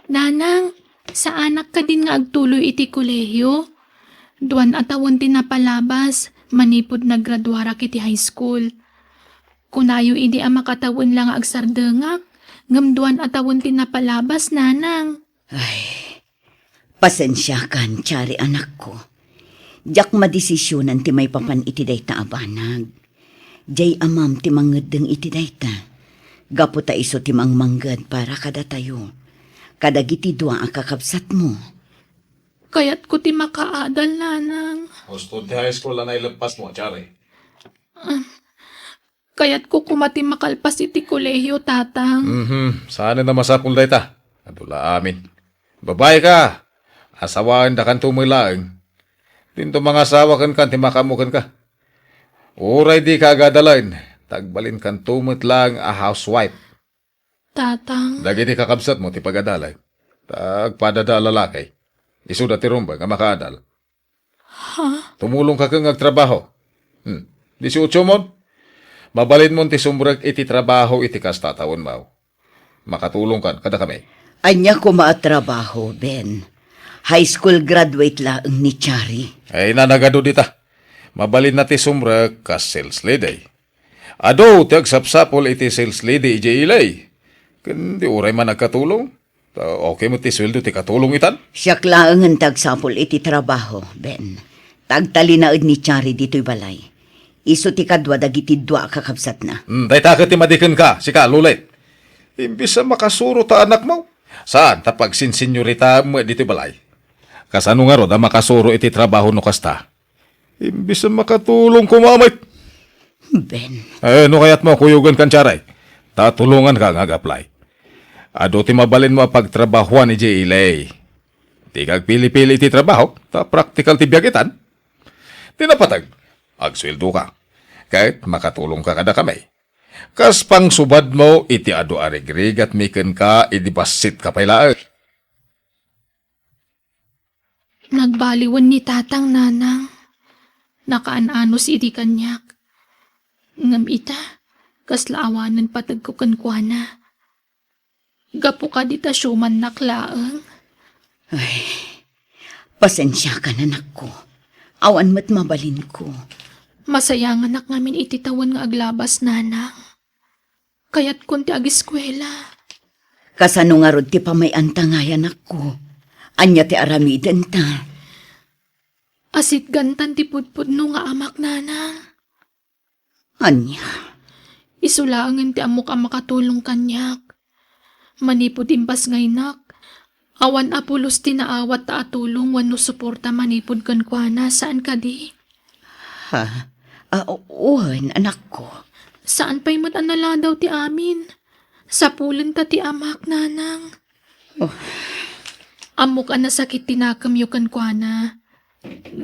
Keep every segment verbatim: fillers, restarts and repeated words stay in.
Nanang, saanak kadin nga agtuloy iti kolehiyo? Duan a tawen ti napalabas manipud naggraduarak iti high school. Kunayo idi a makatawen la nga agsardengak, ngem duan a tawen ti napalabas, nanang. Ay, pasensiakan, Chari, anakko. Diak madesisionan ti maipapan iti dayta a banag. Diay amam ti mangngeddeng iti dayta. Gapu ta isu ti mangmangged para kadatayo. Kadagiti dua a kakabsatmo. Kayatko ti makaadal, nanang. Husto ti high school a naileppasmo, Chari. Kayatko koma ti makalpas iti kolehiyo, tatang. Mhm, saanen a masapul dayta. Adu la amin. Babaika, asawaendakanto met laeng. Dinto mangasawa kenka ti makaammo kenka. Uray dika agadalen, ta agbalinkanto met laeng a housewife. Tatang. Dagiti kakabsatmo ti pagadalay. Ta agpadada a lalaki. Isuda ti rumbeng a makaadal. Ha? Tumulongka ken nga agtrabaho. Hmm. Disiotso mon? Mabalinmon ti sumrek iti trabaho iti kasta a tawenmo. Makatulongkan kadakami. Ania koma a trabaho, Ben? High school graduate laeng ni Chari. Ay, nanagadu dita. Mabalinna ti sumrek kas sales lady. Adu ti agsapsapul iti sales lady idiay ilay. Ken di uray man agkatulong. Ta okay met ti sueldo ti katulong itan. Siak laengen ti agsapul iti trabaho, Ben. Ta agtalinaed ni Chari ditoy balay. Isu ti kadua dagiti dua a kakabsatna. Hmm, dayta ket ti madi kenka, sika, Lulet. Imbes a makasuro ta anakmo, saan ta pagsinsinyorita met ditoy balay. Kasano ngarud a makasuro iti trabaho no kasta? Imbes a makatulong koma met. Ben. Eh, no kayatmo, kuyogen kan Charay. Ta tulonganka nga ag-apply. Adu ti mabalinmo a pagtrabahoan idiay ilay. Dika agpili-pili iti trabaho, ta praktikal ti biag itan. Ti napateg, agsueldoka. Ket makatulongka kadakami. Kas pangsubadmo iti adu a rigrigatmi kenka idi bassitka pay laeng. Nagbaliwen ni Tatang, Nanang. Nakaan-anos idi kaniak. Ngem ita, kasla awanen pategko kenkuana. Gapu kadi ta siumannak laeng. Ay, pasensiakan, anakko. Awan met mabalinko. Masayanganak ngamin iti tawen nga aglabas, Nanang. Kayatkon ti agiskuela. Kasano ngarud ti pamay-anta ngay, anakko? Ania ti aramidenta? Asitgantan ti pudpudno nga amak, Nanang. Ania? Isu laengen ti ammok a makatulong kaniak. Manipud imbasngaynak, awan a pulos ti naawat ta atulong wenno suporta manipud kenkuana, saan kadi? Ha? Ah, wen, anakko. Saan pay met a naladaw ti amin. Sapulenta ti amak, Nanang. Oh. Ammok a nasakit ti nakemyo kenkuana.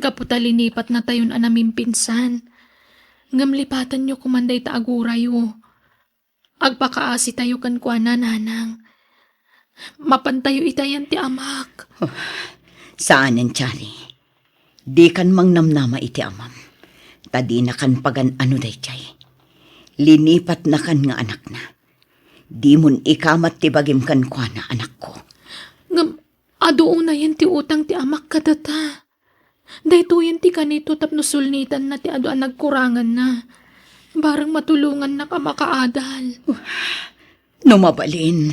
Gapu ta linipatnatayon a namimpinsan. Ngem lipatanyo koman dayta a gurayo. Agpakaasitayo kenkuana, Nanang. Mapantayo itayan ti amak. Oh, saanen, Chari. Dikan mangnamnama iti amam. Ta dinakan pagan-ano daydiay. Linipatnakan nga anakna. Dimon ikamat ti bagim kenkuana, anakko. Ngem, adu unayen ti utang ti amak kadata. Daytoyen ti kanito tapno sulnitanna ti adu a nagkuranganna. Bareng matulongannak a makaadal. No mabalin,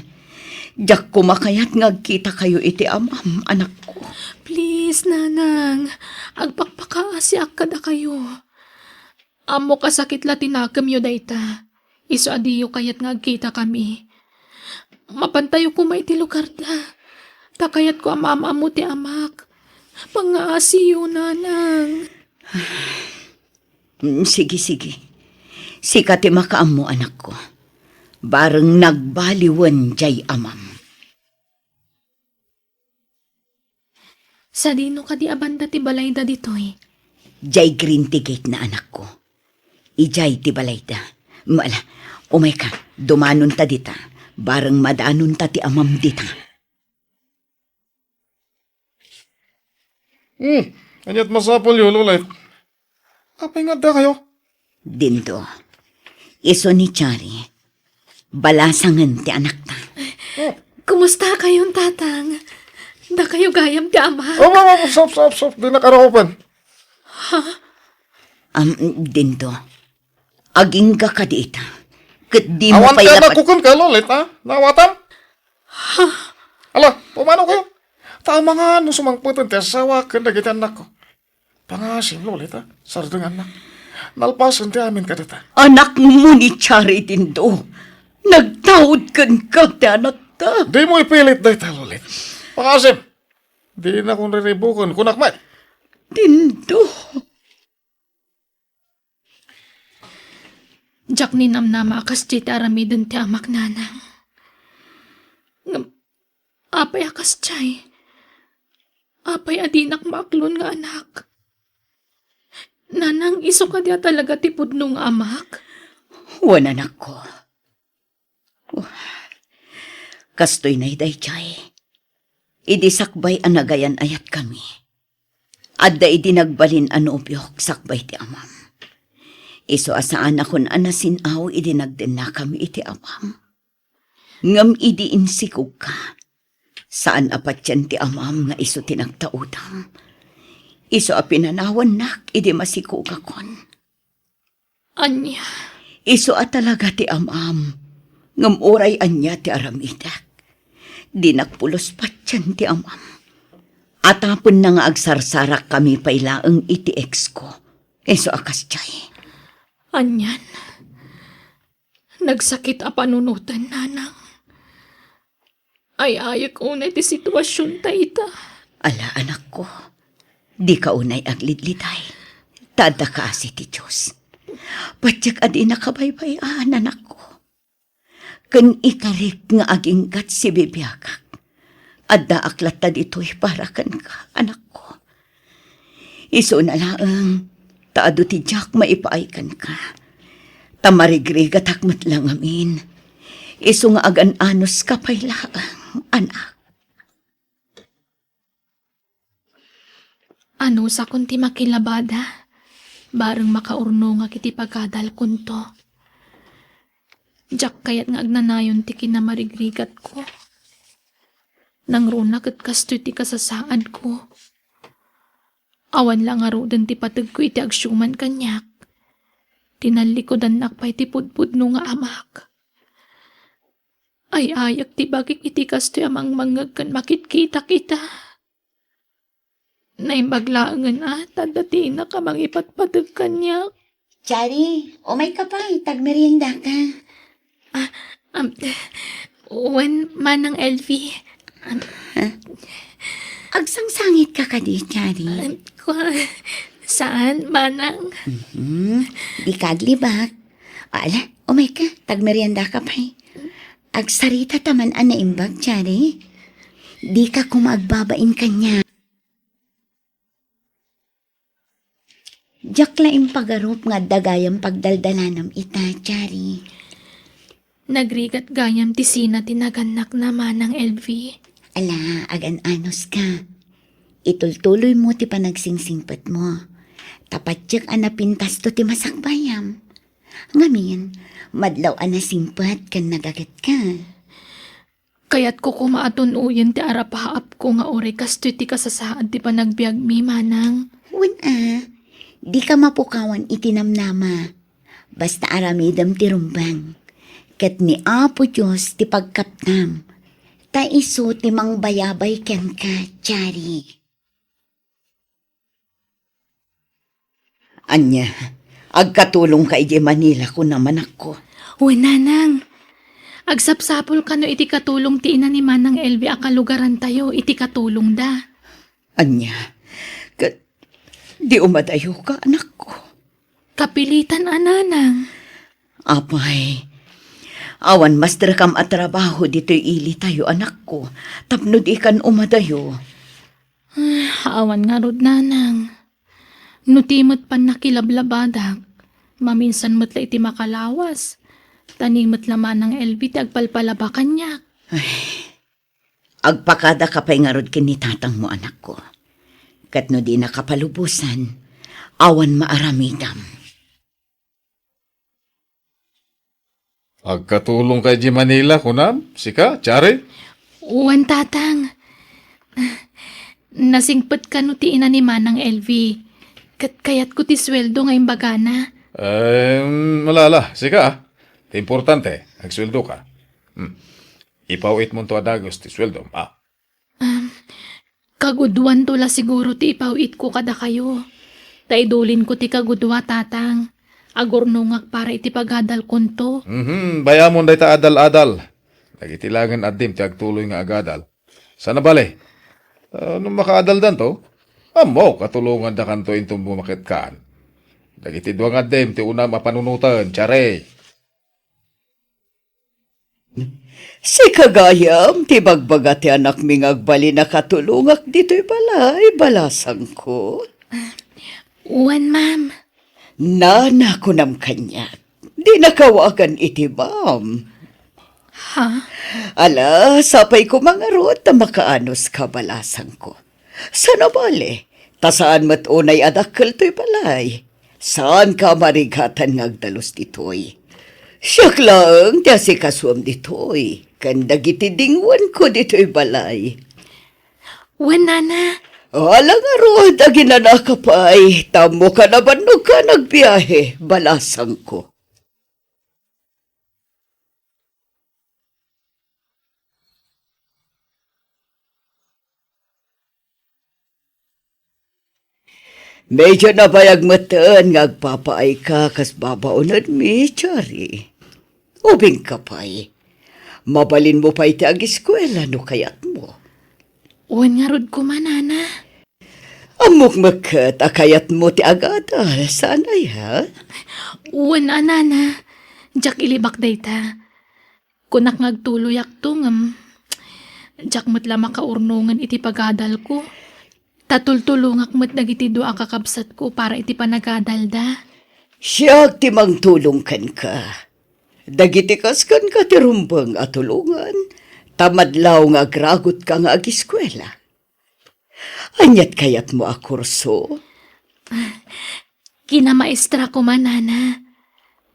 diak koma kayat nga agkitakayo iti amam, anakko. Please, Nanang. Agpakpakaasiak kadakayo. Ammok a sakit la ti nakemyo dayta. Isu a diyo kayat nga agkitakami. Mapantayo koma iti lugarda. Ta kayatko a maam-ammo ti amak. Pangngaasiyo, Nanang. Mm, sige, sige. Sika ti makaammo, anakko. Bareng nagbaliwen diay amam. Sadino kadi a banda ti balayda ditoy? Diay green ti gate na, anakko. Idiay ti balayda. Mala, umayka, dumanonta dita. Bareng madanonta ti amam dita. Hmm, aniat masapulyo, Lolet? Apay nga addakayo? Dindo. Isu ni Chari. Balasangen ti anakta. Oh. Kumusta kayon, Tatang? Dakayo gayam ti ama. Op, op, op, stop, stop, stop. Dinak arukopen. Am, Dindo, agingga kadi ita. Ket dimo pay lapat. Awan ka nakuken ka, Lolit, ha? Naawatam? Ala, pumano kayo? Ta amangan no sumangpeten ti asawa ken dagiti annakko. Pangasim, Lolita, sardengannak. Nalpasen ti amin kadata. Anakmo ni Chari, Dindo. Nagtaud kenka ti anakta. Dimo ipilit dayta, Lolit. Pangasim. Dinakon riribuken, kunak met. Dindo. Diak ninamnama a kasdiay ti aramiden ti amak, Nanang. Ngem, apay a kasdiay? Apay a dinak maaklon nga anak? Nanang, isu kadi a talaga ti pudno nga amak? Wen, anakko. Kastoy nay daydiay. Idi sakbay a nagayan-ayatkami, adda idi nagbalin a nobiok sakbay ti amam. Isu a saanakon a nasin-aw idi nagdennakami iti amam. Ngem idi insikogka, saan a patien ti amam nga isu ti nagtaudam. Isu a pinanawannak idi masikogakon. Ania? Isu a talaga ti amam, ngem uray ania ti aramidek, dinak pulos patien ti amam. Atapenna nga agsarsarakkami pay laeng iti exko. Isu a kasdiay. Anian? Nagsakit a panunoten, Nanang. Ay-ayek unay ti situasionta ita. Ala, anakko, dika unay aglidliday. Ta adda kaasi ti Dios. Patiek a dinaka baybay-an, anakko. Ken ikarik nga aginggat sibibiagak. Addaak latta ditoy para kenka, anakko. Isuna laeng, ta adu ti diak maipaay kenka. Ta marigrigatak met la ngamin. Isu nga agan-anuska pay laeng, anak. Anusakon ti makilabada, bareng makaurnongak iti pagadalkonto. Diak kayat nga agnanayon ti kinamarigrigatko. Nangruna ket kastoy ti kasasaadko. Awan la ngaruden ti pategko iti agsiuman kaniak. Tinallikudannak pay ti pudpudno nga amak. Ay-ayek ti bagik iti kastoy a mangmangngeg ken makitkitak ita. Naimbag laengen a, ta adda ti innak a mangipatpateg kaniak. Chari, umayka pay, ta agmeriendaka. Ah, am, wen, Manang Elvi. Am, ha? Agsangsangitka kadi, Chari? Am, kwa-, saan, Manang? Mhm. Dika aglibak. Ala, umayka, ta agmeriendaka pay. Agsarita ta man a naimbag, Chari. Dika koma agbabain kaniak. Diak la impagarup nga adda gayam pagdaldalanam ita, Chari. Nagrigat gayam ti sina ti nagannakna, Manang Elvi. Ala, agan-anuska. Itultuloymo ti panagsingsingpetmo. Ta patiek a napintasto ti masakbayam. Ngamin, madlaw a nasingpet ken nagagetka. Kayatko koma a tun-oyen ti arapaapko nga uray kastoy ti kasasaad ti panagbiagmi, Manang. Wen a, dika mapukawan iti namnama. Basta aramidem ti rumbeng. Ket ni Apo Dios ti pagkaptam. Ta isu ti mangbayabay kenka, Chari. Ania, agkatulongka idiay Manila, kunam, anakko? Wen, Nanang. Agsapsapulka no iti katulong ti ina ni Manang Elvi a kalugarantayo iti katulongda. Ania, ket di umadayoka, anakko? Kapilitan a, Nanang. Apay, awan masdrekam a trabaho ditoy ilitayo, anakko, tapno dikan umadayo. Ah, awan ngarud, Nanang. No ti met pannakilablabadak, maminsan met la iti makalawas. Ta ni met la Manang Elvi ti agpalpalaba kaniak. Ay, agpakadaka pay ngarud ken ni tatangmo, anakko. Ket no dina kapalubosan, awan maaramidam. Agkatulongka idiay Manila, kunam? Sika, Chari? Wen, Tatang. Nasingpet kano ti ina ni Manang Elvi. Ket kayatko ti sueldo nga imbagana. Em, ala, ala, sika, ah. Ti importante, agsueldoka. Hmm. Ipaw-itmonto a dagus ti sueldom, ah. Kagudoanto la siguro ti ipaw-itko kadakayo. Ta idulinko ti kagudoa, Tatang. Agurnongak para iti pagadalkonto. Mhm, bayamon dayta adal-adal. Dagiti laengen addim ti agtuloy nga agadal. Saan a bale, ah, no makaadaldanto, ammok a tulongandakanto inton bumaketkan. Dagiti dua nga addim ti unam a panunoten, Chari. Sika gayam ti bagbaga ti anakmi nga agbalin a katulongak ditoy balay, balasangko. Wen, ma'am. Nana, kunam kaniak. Dinaka awagan iti ma'am. Ha? Ala, sapay koma ngarud ta makaanus ka, balasangko. Saan a bale, ta saan met unay a dakkel toy balay. Saanka a marigatan nga agdalus ditoy. Siak laeng ti asikasuem ditoy, ken dagiti dingwenko ditoy balay. Wen, nana. Ala ngarud, aginanaka pay, ta ammok a nabannogka a nagbiahe, balasangko. Medyo nabayag metten nga agpapaayka kas babaonenmi, Chari. Ubingka pay. Mabalinmo pay ti agiskuela no kayatmo. Wen ngarud koma, nana. Ammok met ket a kayatmo ti agadal, saan aya? Wen a, nana. Diak ilibak dayta. Kunak nga agtuloyakto ngem diak met la makaurnongen iti pagadalko. Ta tultulongak met dagiti dua a kakabsatko para iti panagadalda. Siak ti mangtulong kenka. Dagiti kas kenka ti rumbeng a tulongan, ta madlaw nga agragutka nga agiskuela. Aniat kayatmo a kurso? Kinamaestra koma, nana.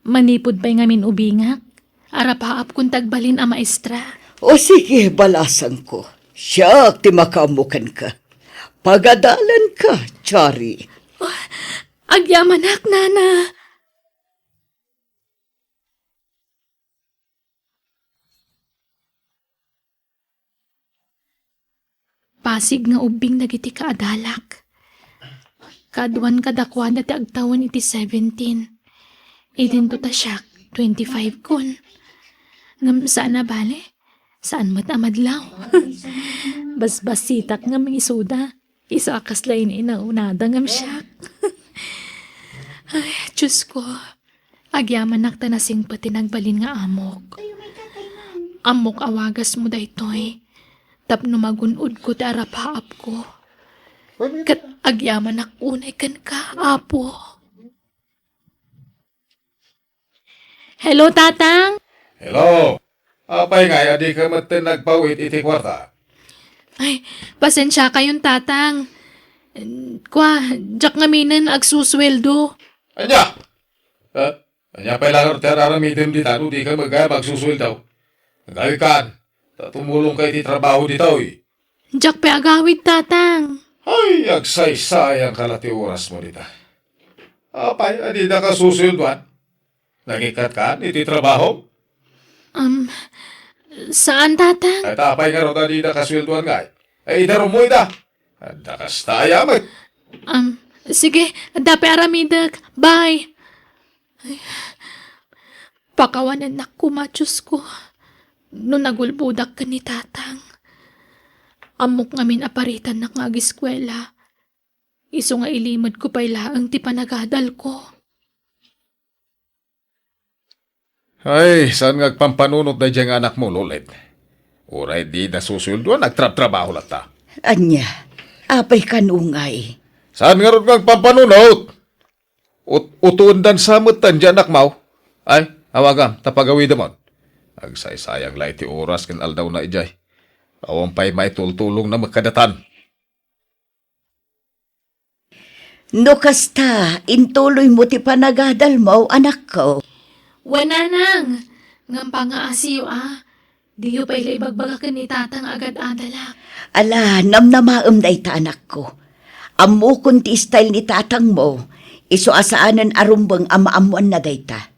Manipud pay ngamin ubingak, arapaapkon ti agbalin a maestra. O sige, balasangko. Siak ti makaammo kenka. Pagadalanka, Chari. Oh, agyamanak, nana. Pasig nga ubbing dagiti kaadalak. Kaaduan kadakuada ti agtawen iti seventeen. Idinto ta siak, twenty-five kon. Ngem saan a bale, saan met a madlaw. Basbasitak ngem isuda. Isu a kasla in-inaunada ngem siak. Ay, Diosko, agyamanak ta nasingpet ti nagbalin nga amok. Ammok a wagasmo daytoy, tapno magun-odko ti arapaapko. Ket agyamanak unay kenka, Apo. Hello, Tatang? Hello. Apay ngay a dika metten nagpaw-it iti kuarta? Ay, pasensiakayon, Tatang. Kua, diak ngaminen agsusueldo. Ania? Eh, ania pay laeng ti ar-aramidem dita no dika met gayam agsusueldo? Agawidkan, ta tumulongka iti trabaho ditoy. Diak pay agawid, Tatang. Ay, agsaysayanka la ti orasmo dita. Apay a didaka susueldoan? Nangikkatkan iti trabaho? Um, saan, Tatang. Ay, ta apay ngarud a didaka sueldoan ngay? Ay, idarummo ida. Adda kasta aya met. Um, sige, adda pay aramidek. Bye. Ay, pakawanennak koma, Diosko, no nagulbodak ken ni Tatang. Ammok ngamin a paritannak nga agiskuela. Isu nga ilimedko pay laeng ti panagadalko. Ay, saan nga agpampanunot daydiay nga anakmo, Loled? Uray dida susueldoan, agtrabtrabaho latta. Ania? Apay kano ngay? Saan ngarud nga agpampanunot? Ut-, utuendan sa metten diay anakmo? Ay, awagam, ta pagawidemon. Agsaysayang la iti oras ken aldawna idiay. Awan pay maitultulongna met kadatan. No kasta, intuloymo ti panagadalmo, anakko. Wen, nanang, ngem pangngaasiyo a, Diyo pay la ibagbaga ken ni Tatang a gad-adalak. Ala, namnamaem dayta, anakko. Ammokon ti style ni tatangmo, isu a saanen a rumbeng a maammoanna dayta.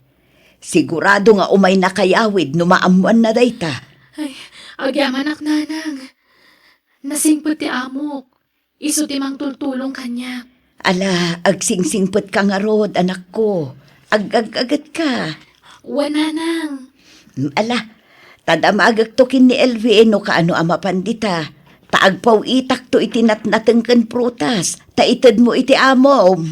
Sigurado nga umay nakayawid no maammoanna dayta. Ay, agyamanak, Nanang. Nasingpet ti amok. Isu ti mangtultulong kaniak. Ala, agsingsingpetka ngarud, anakko. Ag-, ag-, agaggetka. Wen, Nanang. Mm, ala, ta damagekto ken ni Elvie no kaano a mapan dita. Ta agpaw-itakto iti natnateng ken prutas, ta itedmo iti amom.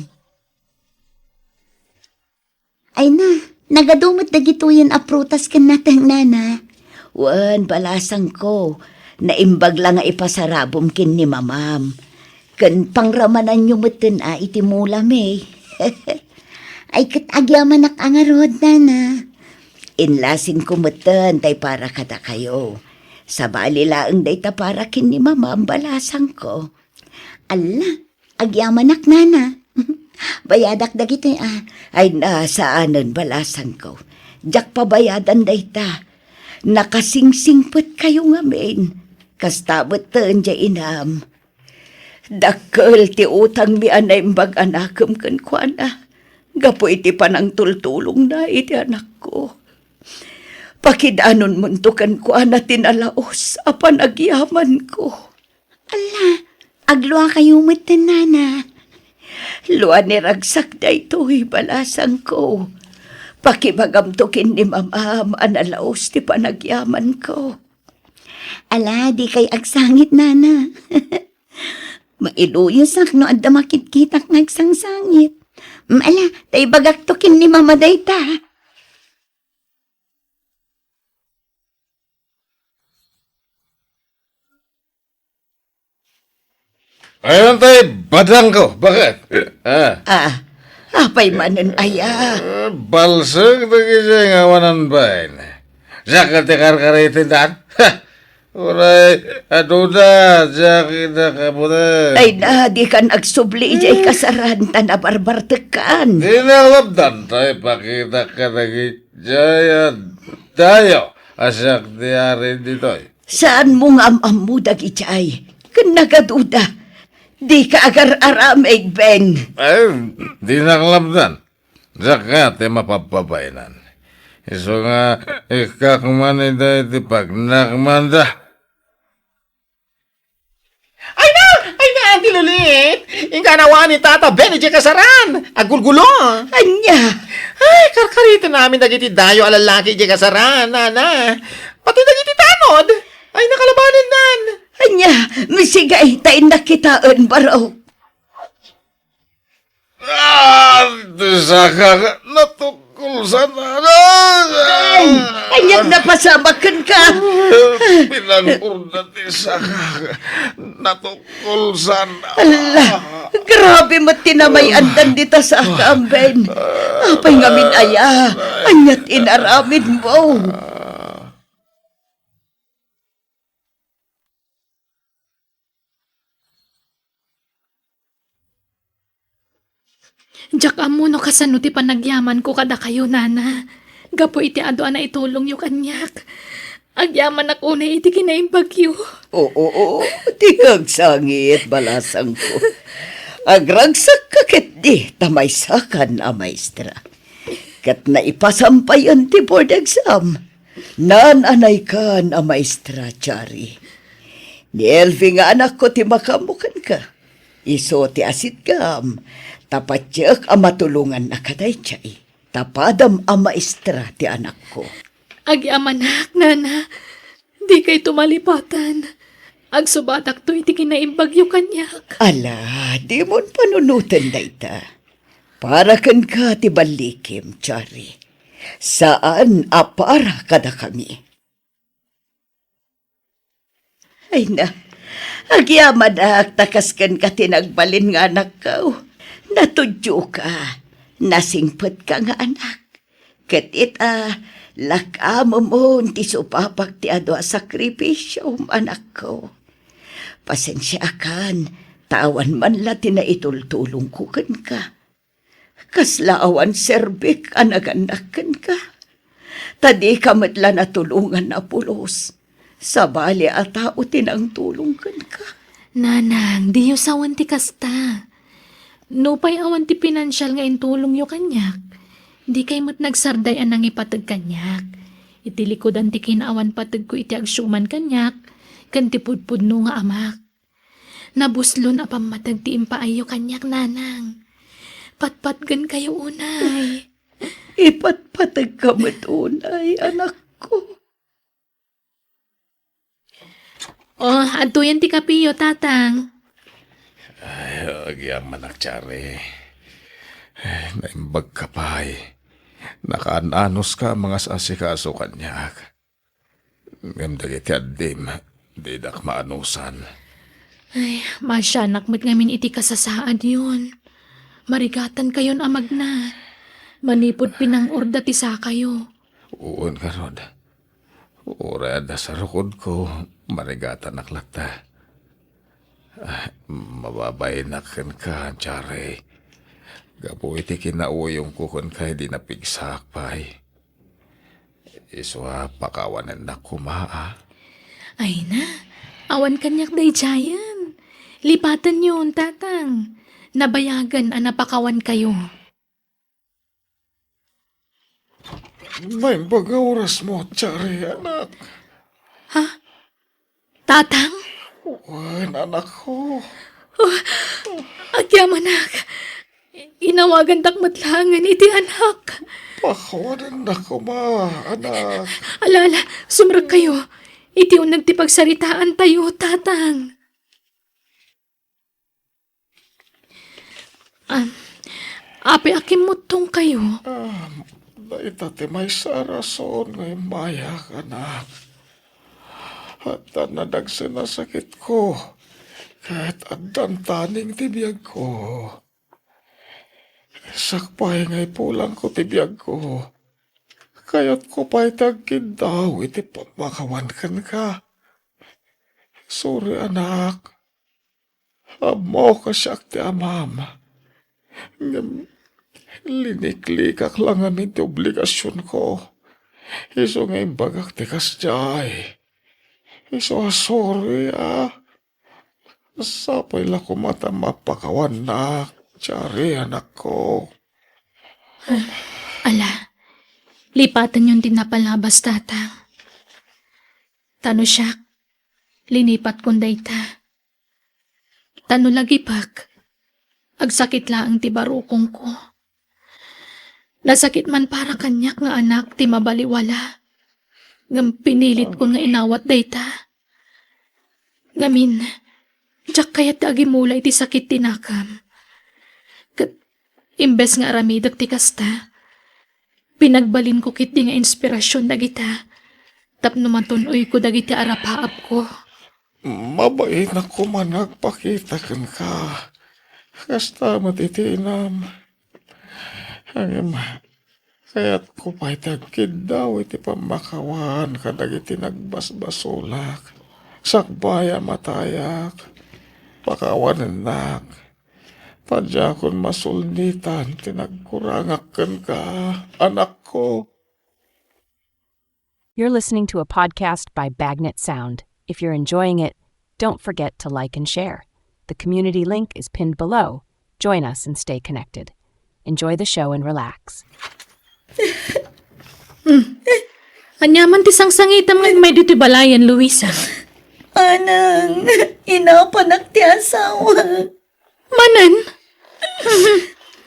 Ay na, nagadu met dagitoyen a prutas ken nateng, Nana. Wen, balasangko, naimbag la nga ipasarabom ken ni Mamam. Ken pangramananyo metten a iti mula, May. Ay, ket agyamanak a ngarud, Nana. Inlasinko metten tay para kadakayo. Sabali laeng dayta para ken ni Mamam, balasangko. Alla, agyamanak, Nana. Bayadak dagitoy, a. Ay na, saanen, balasangko. Diak pabayadan dayta. Nakasingsingpetkayo ngamin. Kasta metten diay inam. Dakkel ti utangmi a naimbag a nakem kenkuana gapu iti panangtultulongna iti anakko. Pakidanonmonto kenkuana ti nalaus a panagyamanko. Alla, agluakayo metten, Nana. Lua ni ragsak daytoy, balasangko. Pakibagamto ken ni Mamam a nalaus ti panagyamanko. Ala, dikay agsangit, Nana. Mailuyosak no adda makitkitak nga agsangsangit. Mm, ala, ta ibagakto ken ni Mama dayta. Ayan tay badangko, baket? Ah. Ah, apay manen aya? Ah, balsek dagiti nga awanan bain. Diak ti karkariten dan? Ha! Uray, adu da, diak ida kabutan. Ay na, dikan agsubli idiay kasaran, ta nabarbartekkan. Di na lapdan, tay pakitak kadagiti jay a dayo, a siak ti ari ditoy. Saanmo nga am-ammo dagidiay? Ken nagaduda. Dika agar-aramid, Ben. Ay, dinak lapdan. Diak kayat ti mapabpabainan. Isu nga, ikkak man ida iti pagnakmanda. Ay na! Ay na, Auntie Lulit! Inka nawa ni Tata Ben idiay kasaran! Agulgulo! Ania? Ay, karkariten amin dagiti dayo a lalaki idiay kasaran, nana. Pati dagiti tanod! Ay, nakalabanennan! Ania? Misigay, ta innak kitaen, barok. Ah, ti sakak, natukol sana. Ay, aniat napasamak kenka? Pinangurda ti sakak, natukol sana. Ala, grabe met ti namay-andan dita sakam, Ben. Apay ngamin aya? Aniat inaramidmo? Diak ammo no kasano ti panagyamanko kadakayo, nana, gapu iti adu a naitulongyo kaniak. Agyamanak unay iti kinaimbagyo. Oo, oo, ti kagsangit, balasangko. Agragsakka ketdi ta maysakan a maestra. Ket naipasampayan ti board exam. Naan-anaykan a maestra, Chari. Ni Elvi nga anakko ti makaammo kenka. Isu ti asitgam, ta patiek a matulonganna kadaydiay, ta padam a maestra ti anakko. Agyamanak, nana, dikayto malipatan. Agsubatakto iti kinaimbagyo kaniak. Ala, dimon panunoten dayta. Para kenka ti ballikim, Chari. Saan a para kadakami. Ay na, agyamanak ta kas kenka ti nagbalin nga anakko. Natudioka, nasingpetka nga anak. Ket ita, lakamemon ti supapak ti adu a sakripisiom, anakko. Pasensiaakan, ta awan man la ti naitultulongko kenka. Kasla awan serbik a nagannak kenka. Ta dika met la natulongan a pulos. Sabali a tao ti nangtulong kenka. Nanang, diyo sawen ti kasta. Nupay awan ti pinansial nga intulongyo kaniak, dikay met nagsarday a nangipateg kaniak. Iti likudan ti kinaawan pategko iti agsuman kaniak, ken ti pudpudno nga amak. Nabuslon a pammateg ti impaayyo kaniak, Nanang. Patpatgenkayo unay. Ipatpategka met unay, anakko. Oh, adtoyen ti kapiyo, Tatang. Ay, agyamanak, Chari. Naimbagka pay. Nakaan-anuska a mangas-asikaso kaniak. Ngem dagiti addim, didak maanusan. Ay, maasianak met ngamin iti kasasaadyon. Marigatankayon a magna. Manipud pinang-orda ti sakayo. Wen ngarud. Uray adda sarukodko, marigatanak latta. Ah, mababainak kenka, Chari. Gapu iti kinauyongko kenka idi napigsaak pay. Isu a pakawanennak koma, a. Ay na, awan kaniak daydiayen. Lipatenyon, Tatang. Nabayagen a napakawankayo. Naimbag nga orasmo, Chari, anak. Ha? Tatang? Wen, anakko. Oh, agyamanak. Inawagantak met laengen iti anak. Pakawanennak koma, anak. Ala, ala, sumrekkayo. Iti uneg ti pagsaritaantayo, Tatang. Ah, apay a kimmuttongkayo? Ah, dayta ti maysa a rason nga immayak, anak. Addan nadagsen a sakitko, ket addan taning ti biagko. Sakbay nga ipulangko ti biagko, kayatko pay ti agkiddaw iti pammakawan kenka. Sorry, anak. Ammok a siak ti amam. Ngem liniklikak la ngamin ti obligasionko. Isu nga imbagak ti kasdiay. Isu a sorry, a. Sapay la koma ta mapakawannak, Chari, anakko. Ala, lipatenyon ti napalabas, Tatang. Ta no siak, linipatkon dayta. Ta no lagipek, agsakit laeng ti barukongko. Nasakit man para kaniak nga anak ti mabaliwala. Ngem pinilitkon nga inawat dayta. Ngamin, diak kayat ti agimula iti sakit ti nakam. Ket imbes nga aramidek ti kasta, pinagbalinko ketdi nga inspirasion dagita tapno matun-oyko dagiti arapaapko. Mabainak koma nga agpakita kenka. Kasta met iti inam. Ngem, kayatko pay ti agkiddaw iti pammakawan kadagiti nagbasbasolak. Sakbay a matayak, pakawanennak. Ta diakon masulnitan ti nagkurangak kenka, anakko. You're listening to a podcast by Bagnet Sound. If you're enjoying it, don't forget to like and share. The community link is pinned below. Join us and stay connected. Enjoy the show and relax. Ania man ti sangsangitam nga immay ditoy balayen, Luisa? Anang, inapanak ti asawa. Manen?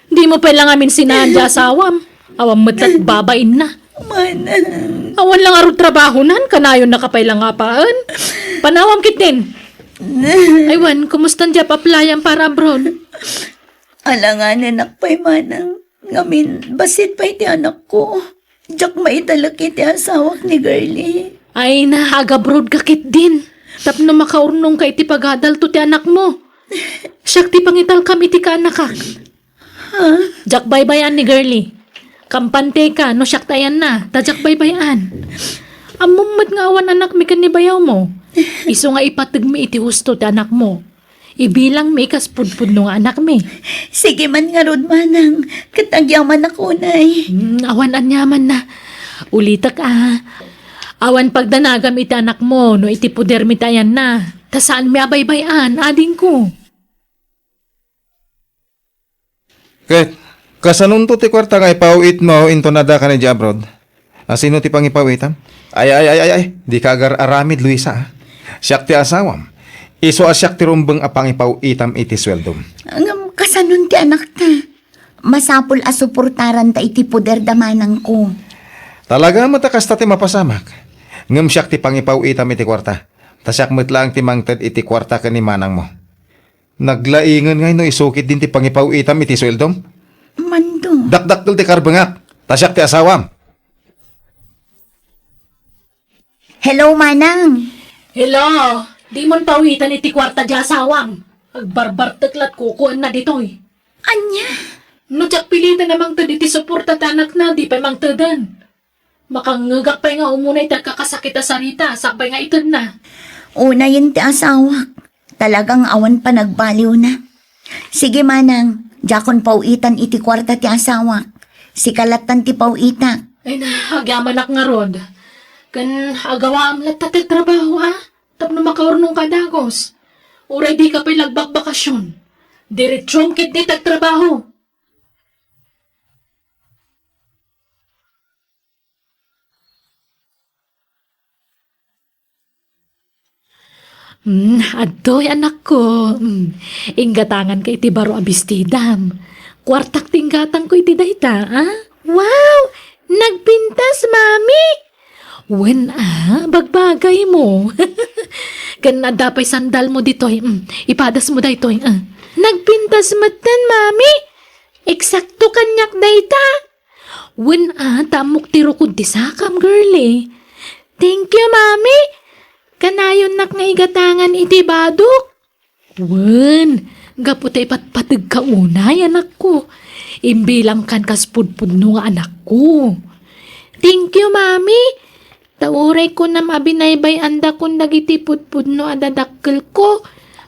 Dimo pay la ngamin sinaan ti asawam. Awan met la't babainna. Manen. Awan la ngarud trabahonan, kanayonnaka pay la nga apaen. Panawam ketdin. Ay wen, kumustan ti ap-aplayam para abroad? Alanganenak pay, manang. Ngamin, bassit pay ti anakko. Diak maitalek iti asawak ni Girlie. Ay na, agabroad ka ketdin. Tapno makaurnongka iti pagadalto ti anakmo. Siak ti pangitalkam iti kaanakak. Ha? Diak baybay-an ni Girlie. Kampante ka no siak ti ayanna, ta diak baybay-an. Ammom met nga awan anakmi ken ni bayawmo. Isu nga ipategmi iti husto ti anakmo. Ibilangmi kas pudpudno nga anakmi. Sige man ngarud, manang, ket agyamanak unay. Hmm, awan aniamanna. Ulitek a. Awan pagdanagam iti anakmo no iti podermi ti ayanna, ta saanmi a baybay-an, adingko. Ket, kasanonto ti kuarta nga ipaw-itmo inton adda ka idiay abroad? Asino ti pangipaw-itam? Ay, ay, ay, ay, ay, dika agar-aramid, Luisa, a. Siak ti asawam. Isu a siak ti rumbeng a pangipaw-itam iti sueldom. Ngem kasanon ti anakta? Masapul a suportaranta iti poder da manangko. Talaga met a kasta ti mapasamak. Ngem siak ti pangipaw-itam iti kuarta. Ta siak met laeng ti mangted iti kuarta ken ni manangmo. Naglaingen ngay no isu ketdin ti pangipaw-itam iti sueldom? Mando. Dakdakkel ti karbengak, ta siak ti asawam. Hello, Manang. Hello, dimon paw-itan iti kuarta ti asawam. Agbarbartek lat kukuenna ditoy. Ania? No diak piliten a mangted iti suporta ti anakna, di pay mangteden. Makangngegak pay nga umuna iti agkakasakit a sarita, sakbay nga itedna. Unayen ti asawak. Talagang awan panagbaliwna. Sige, Manang, diakon paw-itan iti kuarta ti asawak. Sika lattan ti paw-itak. Ay na, agyamanak ngarud. Ken agawaam latta ti trabaho, a? Tapno makaurnongka dagus. Uray dika pay lagbakbakasyon. Diretsom ketdi ti agtrabaho. Hmm, adtoy, anakko. Hmm, inggatanganka iti baro a bestidam. Kuartak ti inggatangko iti dayta, a? Wow! Nagpintas, Mami! Wen, a, bagbagaymo. Ken adda pay sandalmo ditoy. Hmm, ipadasmo daytoy, a. Nagpintas metten, Mami! Eksakto kaniak dayta. Wen, a, ta ammok ti rukod ti sakam, girlie. Thank you, Mami. Kanayonnak nga igatangan iti badok. Wen, gapu ta ipatpategka unay, anakko. Imbilangkan kas pudpudno nga anakko. Thank you, Mami. Ta uray kunam a binaybay-andakon dagiti pudpudno a dadakkelko,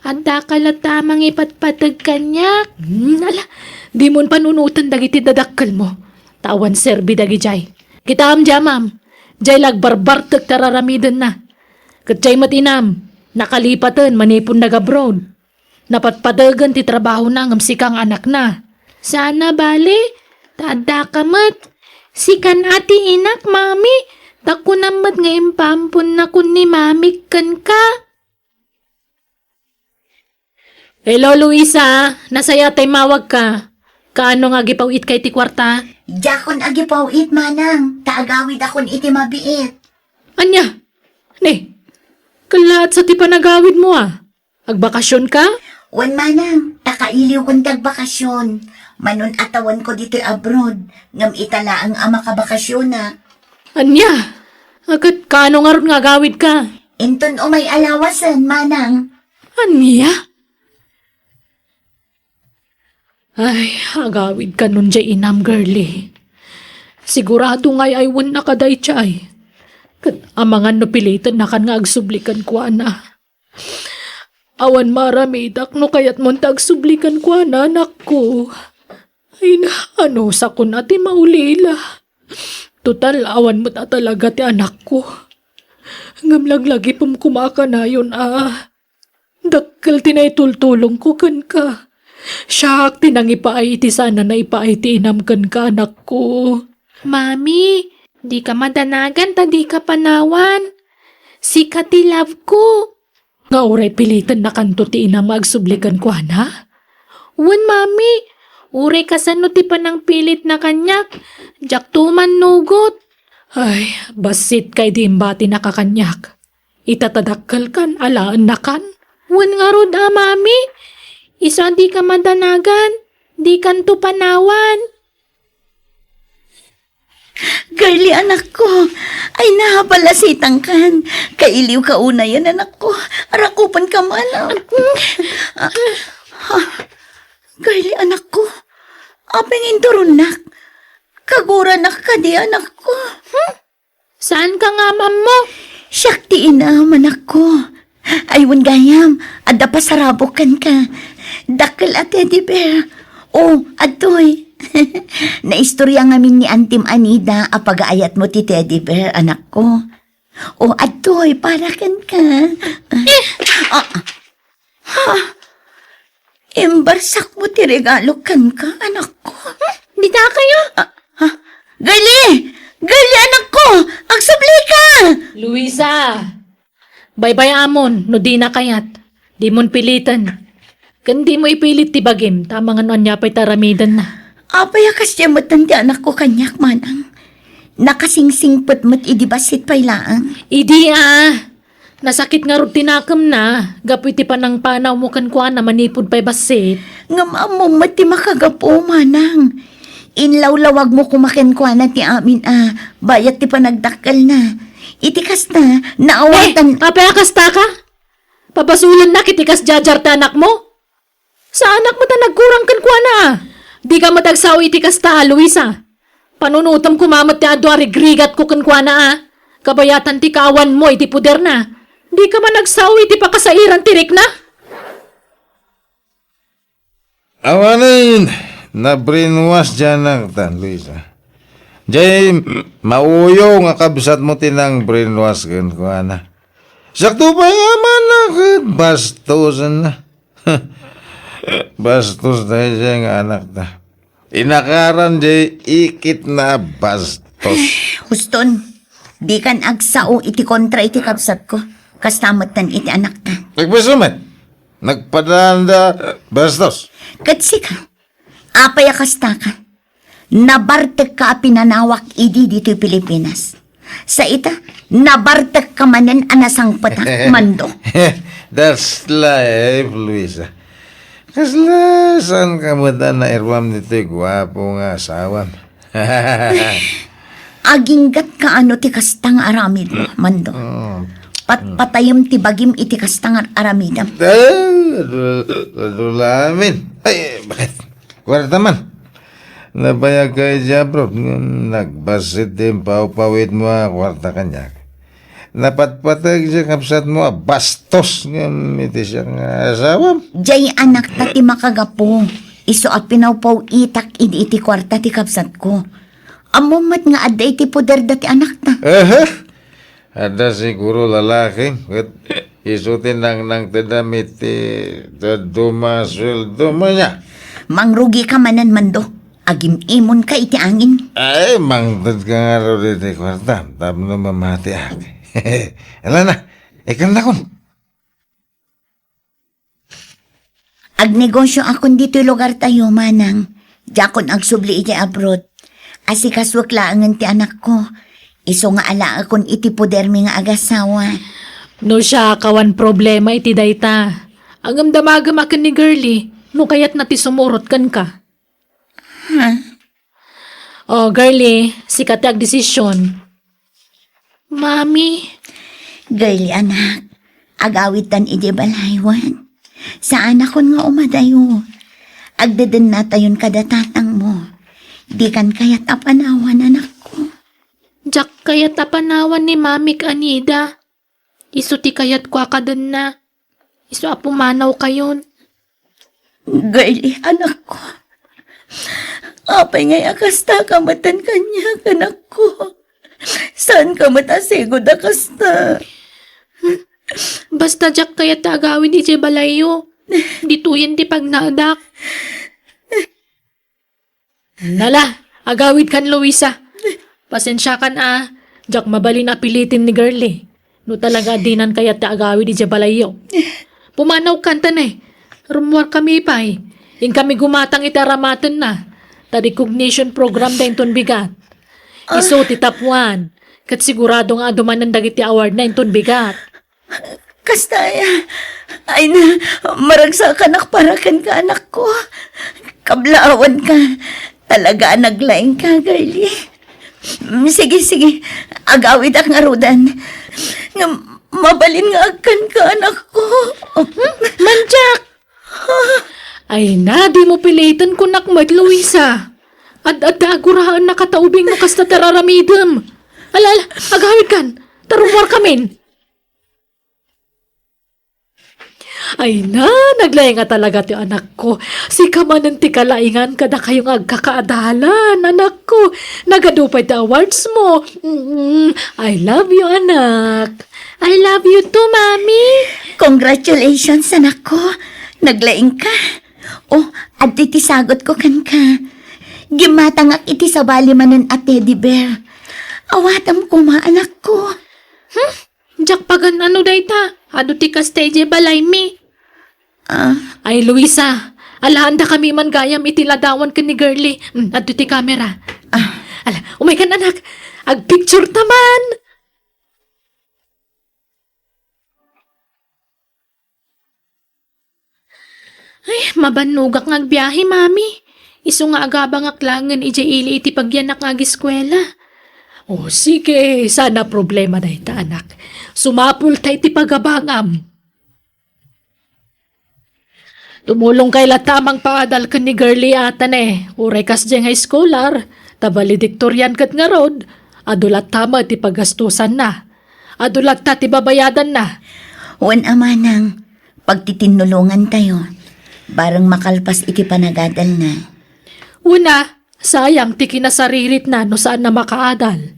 addaka latta a mangipatpateg kaniak. Hmm, ala, dimon panunoten dagiti dadakkelmo, ta awan serbi dagidiay. Kitaem diay amam, diay la agbarbartek ti ar-aramidenna. Ket diay met inam, nakalipaten manipud nag-abroad. Napatpategen ti trabahona ngem sika nga anakna. Saan a bale, ta addaka met. Sikan a ti inak, Mami, ta kunam met nga impaamponnakon ni Mamik kenka. Hello, Luisa. Nasayaat ta immawagka. Kaano nga agipaw-itka iti kuarta? Diakon agipaw-it, Manang, ta agawidakon iti mabiit. Ania? Ni, kellaat sa ti panagawidmo, a? Agbakasionka? Wen, Manang, ta kailiwkon ti agbakasion. Manon atawenko ditoy abroad, ngem ita laeng a makabakasionak. Ania? A, ket kaano ngarud nga agawidka? Inton umay a lawasen, Manang. Ania? Ay, agawidka non diay inam, girlie. Sigurado nga ay-aywennaka daydiay. Ket amangan no pilitennakan nga agsubli kenkuana. Awan maaramidak no kayatmon ta agsubli kenkuana, anakko. Ay na, anusakon a ti maulila. Total, awan met a talaga ti anakko. Ngem laglagipem koma a kanayon a. Dakkel ti naitultulongko kenka. Siak ti nangipaay iti saan a naipaay ti inam kenka, anakko. Mami, dika madanagan ta dika panawan. Sika ti love ko. Nga uray pilitennakanto ti inam nga agsubli kenkuana? Wen, Mami, uray kasano ti panangpilitna kaniak, diakto mannugot. Ay, bassitka idi imbatinaka kaniak. Ita ta dakkelkan, alaennakan. Wen ngarud a, Mami, isu a dika madanagan, dikanto panawan. Girlie, anakko, ay na, palasitangkan. Kailiwka unayen, anakko. Arakupanka man. Ah, ah, Girlie, anakko, apay nga inturonnak? Kaguranak kadi, anakko? Hmm? Saanka nga am-ammo? Siak ti inam, anakko. Ay, wen gayam, adda pasarabok kenka. Dakkel a teddy bear. O, adtoy. Naistorya ngamin ni Antim Anida a pagaayatmo ti teddy bear, anakko. O, adtoy, para kenka. Ah, ha? Imbarsak mo ti regalo kenka, anakko. Dita kayo? Ah, ha? Girlie! Girlie, anakko! Agsubli ka! Luisa! Baybay-amon no dina kayat. Dimon piliten. Ken dimo ipilit ti bagim, ta amangan no ania pay ti aramidenna. Apay a kasdiay metten ti anakko kaniak, manang? Nakasingsingpet met idi bassit pay laeng. Idi a, nasakit ngarud ti nakemna, gapu iti panangpanawmo kenkuana manipud pay bassit. Ngem ammom met ti makagapu, manang. Inlawlawagmo koma kenkuana ti amin a bayat ti panagdakkelna. Iti kasta, naawatan. Eh, apay a kasta ka? Pabasolennak iti kas diardiar ti anakmo? Saanak met a nagkurang kenkuana a. Dika met agsao iti kasta a, Luisa. Panunotem koma met ti adu a rigrigatko kenkuana a. Kabayatan ti kaawanmo iti poderna. Dika man agsao iti pakasairan ti rikna? Awanen, na-brainwash diay anakta, Luisa. Diay mauyo nga kabsatmo ti nang-brainwash kenkuana. Siakto pay nga amanna ket bastosenna. Bastos daydiay nga anakta. Inakaran diay ikitna a bastos. Huston, dikan agsao iti kontra iti kabsatko. Kasta metten iti anakta. Nagbaso met. Nagpadaanda bastos. Ket sika, apay a kasta ka? Nabartekka a pinanawak idi ditoy Pilipinas. Sa ita, nabartekka manen a nasangpetak, Mando. That's life, Luisa. Kasla saanka met a nairuam ditoy guapo nga asawam? Aginggatka ano ti kasta nga aramidmo, Mando. Mm. Patpatayem ti bagim iti kasta nga aramidem. Ah, adu-, adu la amin. Ay, bakit? Kuwarta man. Nabayagka iti abroad ngem nagbassit ti impawpawitmo a kuwarta kaniak. Napatpateg ti kabsatmo a bastos ngem iti siak nga asawam. Diay anakta ti makagapu. Isu a pinawpawitak idi iti kuwarta ti kabsatko. Ammom met nga adda iti poderda ti anakta. Aha. Adda siguro lalaki, ket isu ti nangnangtedam iti dadduma a sueldom ania. Mangrugika manen, Mando. Agim-imonka iti angin. Ay, mangtedka ngarud iti kuwarta tapno mamatiak. Ala na, ikannakon. Agnegosio akon ditoy lugartayo, manang. Diakon agsubli iti abroad. Asikasuek laengen ti anakko. Isu nga alaekon iti podermi nga agasawa. No siak, awan problema iti dayta. Ngem damagem a ken ni Girlie, no kayatna ti sumurot kenka. Ha? O, Girlie, sika ti agdesisyon. Mami. Girlie, anak, agawidtan idiay balaywan. Saanakon nga umadayo. Agdedennatayon kada tatangmo. Dikan kayat a panawan, anakko. Diak kayat a panawan ni Mamik, Anida. Isu ti kayatko a kadenna. Isu a pumanawkayon. Girlie, anakko. Apay ngay a kasta ka metten kaniak, anakko? Saanka met a sigud a kasta? Basta diak kayat ti agawid idiay balayyo. Ditoyen ti pagnaedak. Nala, agawidkan, Luisa. Pasensiakan a, diak mabalin a piliten ni Girlie. No talaga a dinan kayat ti agawid idiay balayyo. Pumanawkan ta ne. Rummuarkami pay. Inkami gumatang iti aramatenna. Ta recognition program da inton bigat. Isu ti top one. Ket sigurado nga adu manen dagiti award na inton bigat. Kasta aya. Ay na, maragsakanak para kenka, anakko. Kablawanka. Talaga a naglaingka, Girlie. Mm, sige, sige. Agawidak ngaruden. Nga mabalin nga agkanka, anakko. Hmm? Mandiak! Ay na, dimo piliten, kunak met, Luisa. Ad-adda a guraen a kataubing no kasta ti ar-aramidem. Ala, ala, agawidkan. Ta rummuarkamin. Ay na, naglaing a talaga ti anakko. Sika manen ti kalaingan kadakayo nga agkakaadalan, anakko. Nagadu pay ti awards mo. Mm, I love you, anak. I love you too, Mami. Congratulations, anakko. Naglaing ka. Oh, adtoy ti sagot ko kenka. Gimmatangak iti sabali manen a teddy bear. Awatem koma, anakko. Hmm? Diak pagan-ano dayta? Adu ti kasta idiay balaymi. Ah. Ay, Luisa, alaandakami man gayam iti ladawan ken ni Girlie. Hmm, adto ti camera. Ah. Ala, umaykan, anak. Agpicture ta man. Ay, mabannogak nga agbiahe, Mami. Isu nga agabangak laengen idiay ili iti pagyanak nga agiskuela. O, sige, saan a problema dayta, anak. Sumapulta iti pagabangam. Tumulongkay latta a mangpaadal ken ni Girlie a, Tane, uray kasdiay nga eskolar, ta valedictorian ket ngarud, adu latta met ti pagastusanna. Adu latta ti babayadanna. Wen a, manang, pagtitinnulongantayo, bareng makalpas iti panagadalna. Wen a, sayang ti kinasariritna no saan a makaadal.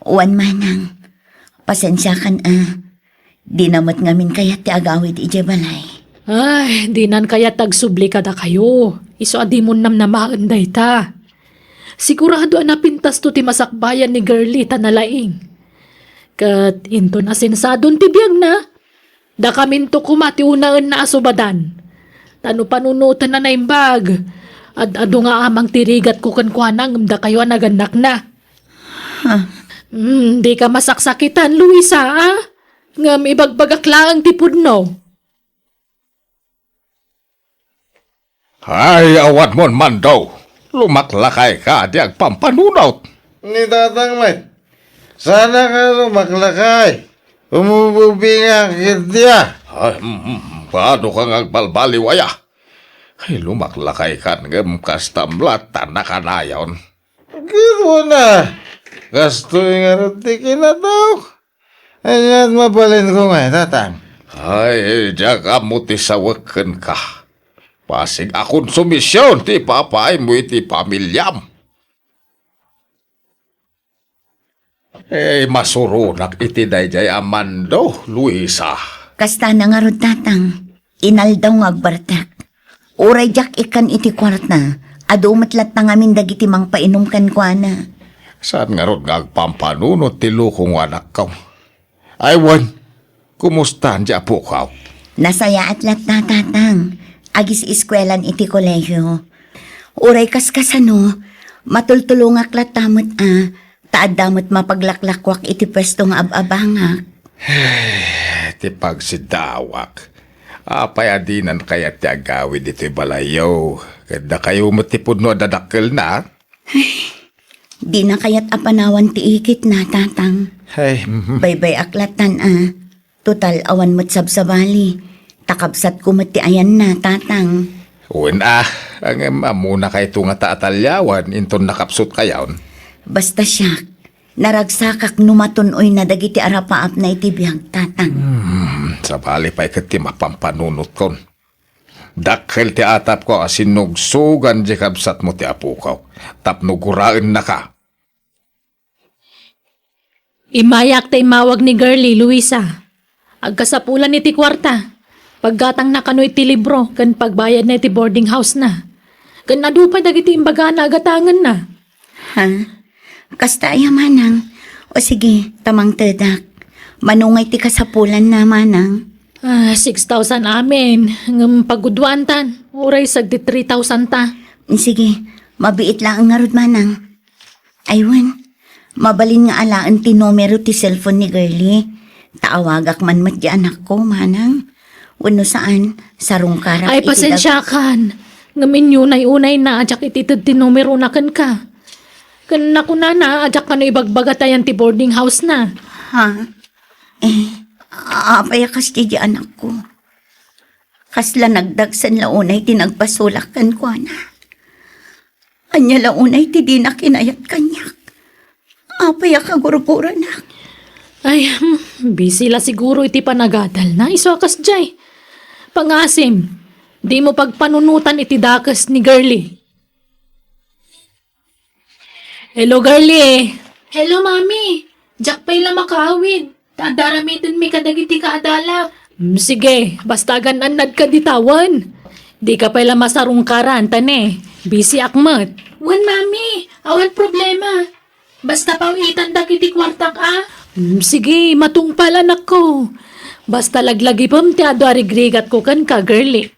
Wen, manang, pasensiakan a, dina met ngamin kayat ti agawid idiay balay. Ay, dinan kayat agsubli kadakayo. Isu a dimon namnamaen dayta. Sigurado a napintasto ti masakbayan ni Girlie ta nalaing. Ket inton asensadon ti biagna, dakaminto koma ti unaenna a subadan. Ta no panunoten a naimbag, ad-adu nga amang ti rigatko kenkuana ngem dakayo a nagannakna. Huh. Hmm, dika masaksakitan, Luisa, a? Ngem ibagbagak laeng ti pudno. Ay, awanmon, Mando. Lumaklakayka di agpampanunot. Ni Tatang met. Sana ka lumaklakay. Umububinga ketdi a. Ay, mm, mm, paano ka nga agbalbaliw aya? Ay, lumaklakaykan ngem kastam latta nakanayon. Ket wen a, kastoy ngarud ti kinatawko. Ania't mabalinko ngay, Tatang? Ay, diak ammo ti sawek kenka. Basig a konsumision ti ipapaaymo iti pamiliam. Eh, masuronak iti daydiay a Mando, Luisa. Kasta na ngarud, Tatang. Inaldaw nga agbartek. Uray diak ikkan iti kuarta, adu met latta ngamin dagiti mangpainom kenkuana. Saan ngarud nga agpampanunot ti lukong, anakko? Ay, wen, kumusta ti apok? Nasayaat latta, Tatang. Agis-eskuelan iti kolehio. Uray kaskasano, matultulongak latta met a, ta adda met mapaglaklakuak iti puesto nga ab-abangak. Ti pagsiddawak. Apay a dinan kayat ti agawid iti balayyo? Ket dakayo met ti pudno a dadakkelna. Dina kayat a panawan ti ikitna, Tatang. Ay, mhm. Baybay-ak lattan a. Total, awan met sabsabali. Ta kabsatko met ti ayanna, Tatang. Wen a, ngem ammona kayto nga ta atalyawan inton nakapsutkayon. Basta siak, naragsakak no matun-oyna dagiti arapaapna iti biag, Tatang. Hmm, sabali pay ket ti mapampanunotko. Dakkel ti atapko a sinugsugan di kabsatmo ti apokok tapno guraennaka. Immayak ta immawag ni Girlie, Luisa. Agkasapulan iti kuarta. Paggatangna kano iti libro ken pagbayadna iti boarding house na. Ken adu pay dagiti imbagana a gatangenna. Ha? Kasta aya, manang? O sige, ta mangtedak. Mano ngay ti kasapulanna, manang? Ah, six thousand amin. Ngem pagudwantan, uray sagdi three thousand ta. Sige, mabiit laeng ngarud, manang. Ay wen, mabalin nga alaen ti numero ti cellphone ni Girlie. Ta awagak man met di anakko, manang. Wenno saan, sarungkarak iti dag- Ay, pasensiakan. Ngem inyunay-unayna a diak itited ti numerona kenka. Ken nakunana a diak kano ibagbaga ta ayan ti boarding house na. Ha? Eh, apay a kasdi di anakko? Kasla nagdagsen la unay ti nagpasulak kenkuana. Ania la unay ti dina kinayat kaniak? Apay a kagurguranak? Ay, hmm, busy la siguro iti panagadalna. Isu a kasdiay. Pangasim, dimo pagpanunotan iti dakes ni Girlie. Hello, Girlie. Hello, Mami. Diak pay la makaawid. Ta adda aramidenmi kadagiti kaadalak. Mm, sige, basta agan-annadka dita wen. Dika pay la masarungkaran, ta ne, busy-ak met. Wen, Mami, awan problema. Basta paw-itandak iti kuartak a. Mm, sige, matungpal, anakko. Basta laglagipem ti adu a rigrigatko kenka, Girlie.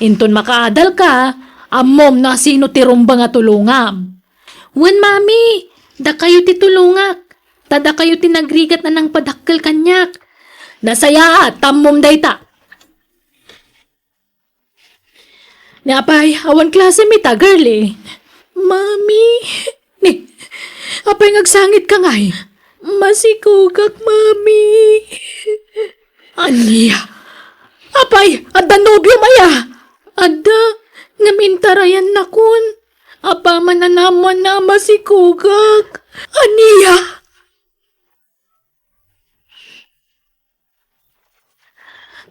Inton makaadalka, ammom no asino ti rumbeng a tulongam. Wen, Mami, dakayo ti tulongak. Ta dakayo ti nagrigat a nangpadakkel kaniak. Nasayaat, ta ammom dayta. Ni apay, awan klasem ita, Girlie. Mami. Ni, apay nga agsangitka ngay? Masikogak, Mami. Ania? Apay, adda nobiom aya? Adda, ngem intarayannakon. Apaman a naammoanna a masikogak. Ania?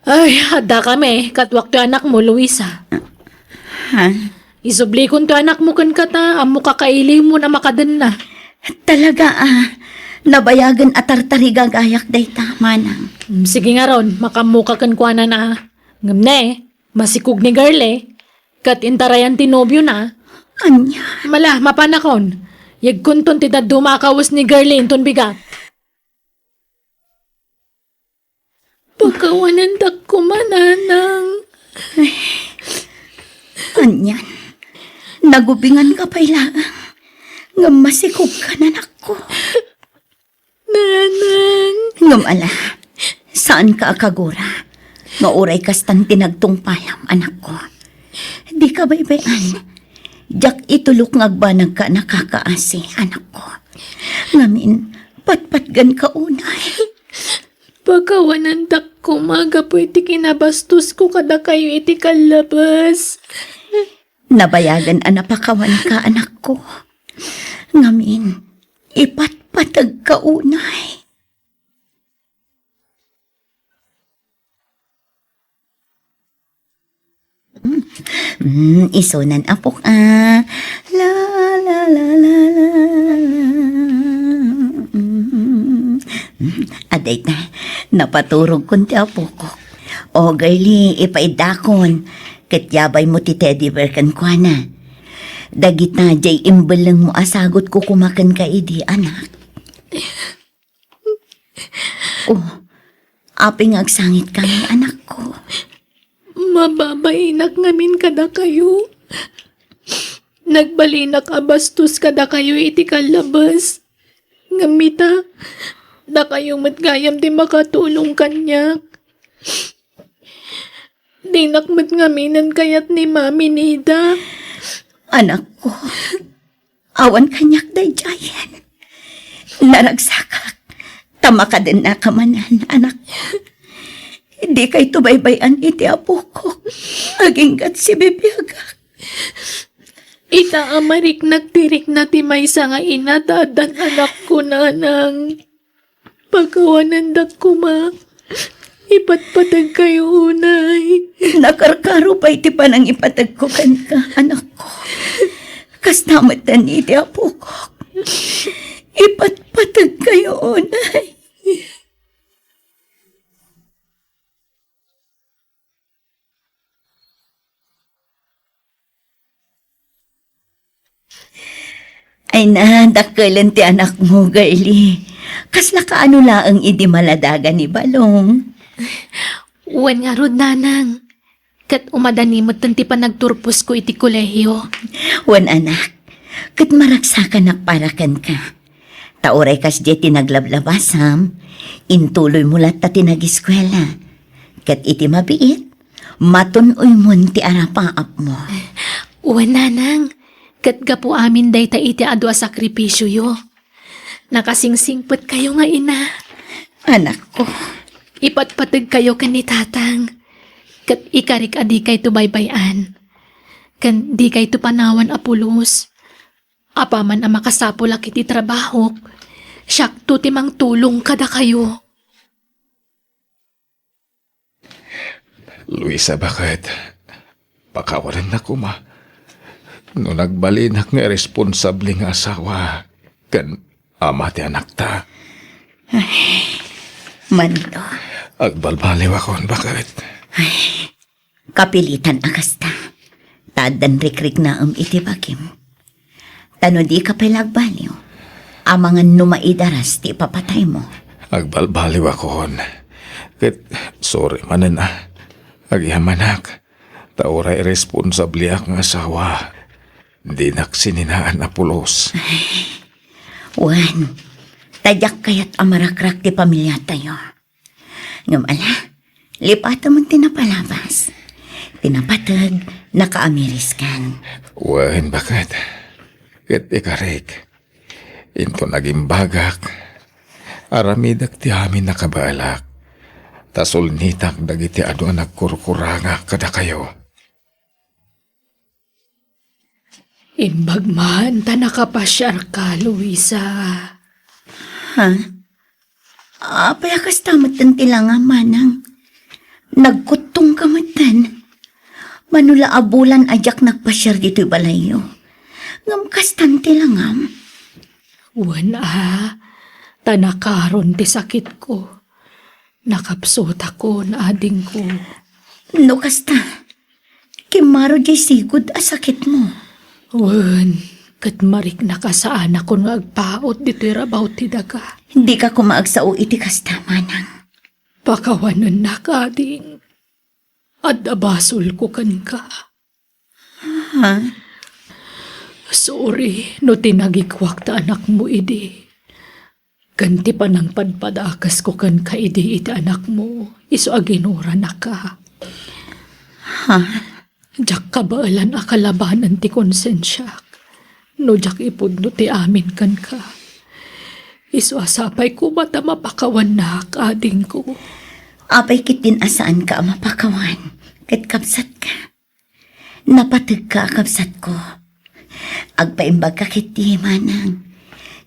Ay, addakami, kaduak toy anakmo, Luisa. Ha? Isublikon toy anakmo kenka ta, ammoka kailimon a makadenna. Talaga, a. Nabayagen a tartarigagayak dayta, manang. Mm, sige ngarud, makaammoka kenkuana, a. Ngem ne, masikog ni Girlie, ket intarayan ti nobiona. Ania? Mala, mapanakon. Yegkonton ti dadduma a kawes ni Girlie inton bigat. Pakawanandak koma, nanang. Ay, anian? Nagubinganka pay laeng. Ngem masikogkan, anakko. Nanang. Ngem ala, saanka a kagura. Nga uray kastan ti nagtungpalam, anakko. Dika baybay-an. Diak itulok nga agbanagka a nakakaasi, anakko. Ngamin, patpatganka unay. Pakawanandak koma gapu iti kinabastosko kadakayo iti kallabes. Nabayagen a napakawanka, anakko. Ngamin, ipatpategka unay. Mm, isunan, apok, a. La, la, la, la, la, la. Mm, adayta, napaturogkon ti apokok. O, Girlie, ipaiddakon. Ket yabaymo ti teddy bear kenkuana. Dagita diay imbellengmo a sagutko koma kenka idi, anak. O, apay nga agsangitka ngay, anakko? Mababainak ngamin kadakayo. Nagbalinak a bastos kadakayo iti kallabes. Ngem ita, dakayo met gayam ti makatulong kaniak. Dinak met ngaminen kayat ni Mami Nida. Anakko, awan kaniak daydiayen. Naragsakak, ta makadennaka manen, anakko. Dikayto baybay-an iti apokok. Agingga ti sibibiagak. Ita a mariknak ti rikna ti maysa nga ina ta addan anakko, nanang. Pakawanandak koma. Ipatpategkayo unay. Nakarkaro pay ti panangipategko kenka, anakko. Kasta metten iti apokok. Ipatpategkayo unay. Ay na, dakkelen ti anakmo, Girlie. Kasla kaano laeng idi maladaga ni Balong? Wen ngarud, nanang. Ket umadani metten ti panagturposko iti kolehio. Wen, anak, ket maragsakanak para kenka. Ta uray kasdiay ti naglablabasam, intuloymo latta ti nagiskuela. Ket iti mabiit, matun-oymon ti arapaapmo. Wen, nanang, ket gapu amin dayta iti adu a sakripisioyo. Nakasingsingpetkayo nga ina. Anakko. Ipatpategkayo ken ni tatang, ket ikarik a dikayto baybay-an, ken dikayto panawan a pulos. Apaman a makasapulak iti trabahok, siakto ti mangtulong kadakayo. Luisa, baket, pakawanennak koma no nagbalinak nga irresponsable nga asawa ken ama ti anakta. Ay, Manto. Agbalbaliwakon, baket. Ay, kapilitan a kasta. Ta addan rikriknaem iti bagim. Ta no dika pay la agbaliw, amangan no maidaras ti ipapataymo. Agbalbaliwakon. Ket sorry manen a. Agyamanak. Ta uray irresponsableak nga asawa, dinak sininaan a pulos. Wen, ta diak kayat a marakrak ti pamiliatayo. Ngem ala, lipatem ti napalabas. Ti napateg, nakaamiriskan. Wen, baket. Ket ikarik, inton agimbagak, aramidek ti amin a kabaelak, ta sulnitak dagiti adu a nagkurkurangak kadakayo. Imbag man ta nakapasiarka, Luisa. Ha? Apay a kasta metten ti langam, manang? Nagkuttongka metten. Mano la a bulan a diak nagpasiar ditoy balayyo. Ngem kastan ti langam. Wen a, ta nakaron ti sakitko. Nakapsutakon, adingko. No kasta, kimmaro diay sigud a sakitmo. Wen, ket mariknaka saanakon nga agpaut ditoy rabaw ti daga. Dika koma agsao iti kasta, manang. Pakawanennak, ading. Adda basolko kenka. Ha? Sorry no tinagikuak ta anakmo idi. Ken ti panangpadpadakesko kenka idi iti anakmo, isu a ginuranaka. Ha? Diak kabaelan a kalabanen ti konsensiak no diak ipudno ti amin kenka. Isu a sapay koma ta mapakawannak, adingko. Apay ketdin a saanka a mapakawan ket kabsatka? Napategka a kabsatko. Agpaimbagka ketdi, manang.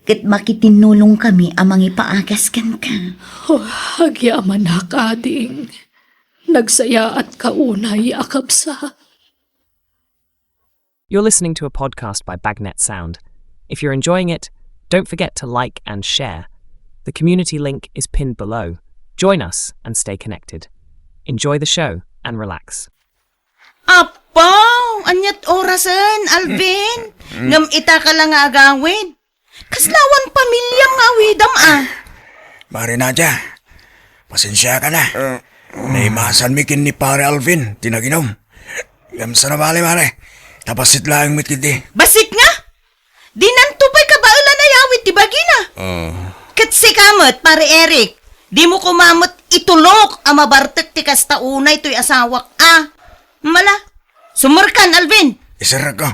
Ket makitinnulongkami a mangipaagas kenka. Oh, agyamanak, ading. Nagsayaatka unay a kabsat. You're listening to a podcast by Bagnet Sound. If you're enjoying it, don't forget to like and share. The community link is pinned below. Join us and stay connected. Enjoy the show and relax. Apo, aniat orasen, Alvin? Ngem ita ka la nga agawid? Kasla awan pamiliam nga awidam, a? Mare Nadia, pasensiaka na. Naimasanmi ken ni Pare Alvin ti naginum. Ngem saan a bale, mare. Ta bassit laeng met ketdi. Bassit nga? Dinanto pay kabaelan a yawid ti bagina. Ah. Ket sika met, Pare Eric, dimo koma met itulok a mabartek ti kasta unay toy asawak a. Mala, sumurkan, Alvin. Iserrekko.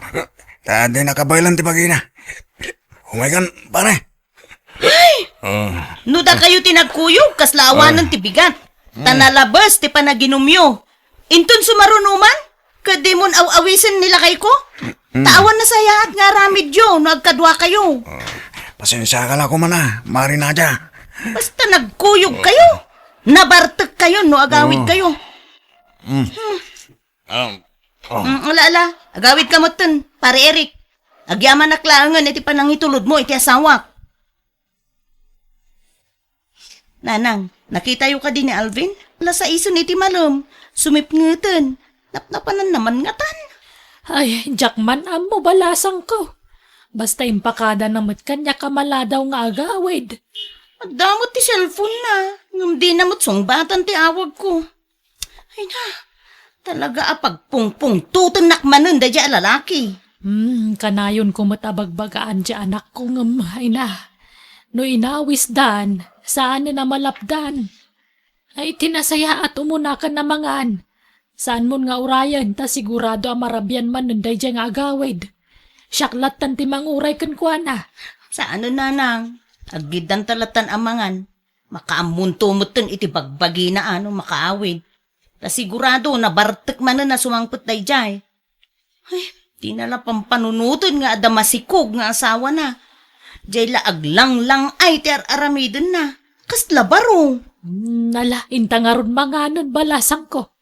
Ta di nakabaelan ti bagina. Umaykan, pare. Ay! Ah. No dakayo ti nagkuyog, kasla awanen ti bigat. Ta nalabes ti panaginumyo. Inton sumaruno man, ket dimon aw-awisen ni lakayko? Ta awan nasayaat nga aramidyo no agkaduakayo. Pasensiaka la koma, Mare Nadia. Basta nagkuyog kayo. Nabartek kayo no agawid kayo. Mm. Mm, ala, ala. Agawid ka metten, Pare Eric. Agyamanak laengen iti panangitulodmo iti asawak. Nanang, nakitayo kadi ni Alvin? Ala, saisen iti malem. Sumipngeten. Napnapananna man ngatan. Ay, diak man ammo, balasangko. Basta impakadana met kaniak a maladaw nga agawid. Adda met ti cellphone-na, ngem dina met sungbatan ti awagko. Ay na, talaga a pagpungpungtotennak manen daydiay a lalaki. Hmm, kanayonko met a bagbagaan ti anakko ngem, ay na, no inawisdan, saanen a malapdan. Ay, ti nasayaat, umunakan a mangan. Saanmon nga urayen, ta sigurado a marabian manen daydiay nga agawid. Siak lattan ti manguray kenkuana. Saanen, nanang. Aggiddanta lattan a mangan. Makaammonto metten iti bagbagina a no makaawid. Ta sigurado, nabartek manen a sumangpet daydiay. Ay, dina la pampanunoten nga adda masikog nga asawana. Diay la aglanglang-ay ti ar-aramidenna. Kasla baro. Hmm, ala, inta ngarud manganen, balasangko.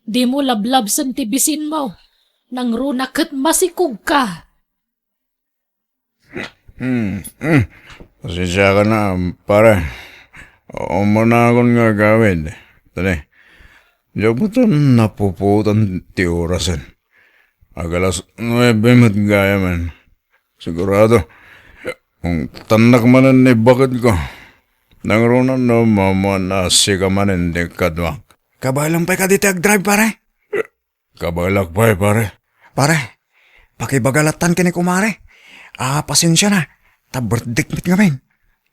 Dimo lablabsen ti bisinmo. Nangruna ket masikogka. Hmm, hmm. Pasensiakan a, pare. Umunakon nga agawid. Tani, diak met napuputan ti orasen. Ag-alas nuebe met gayamen. Sigurado, kung tannak manen ni baketko, nangruna no mamuan a sika manen ti kaduak. Kabaelam pay kadi ti agdrive, pare? Kabaelak pay, pare. Pare, pakibaga lattan ken ni kumare a pasensiana, ta birthdayk met ngamin.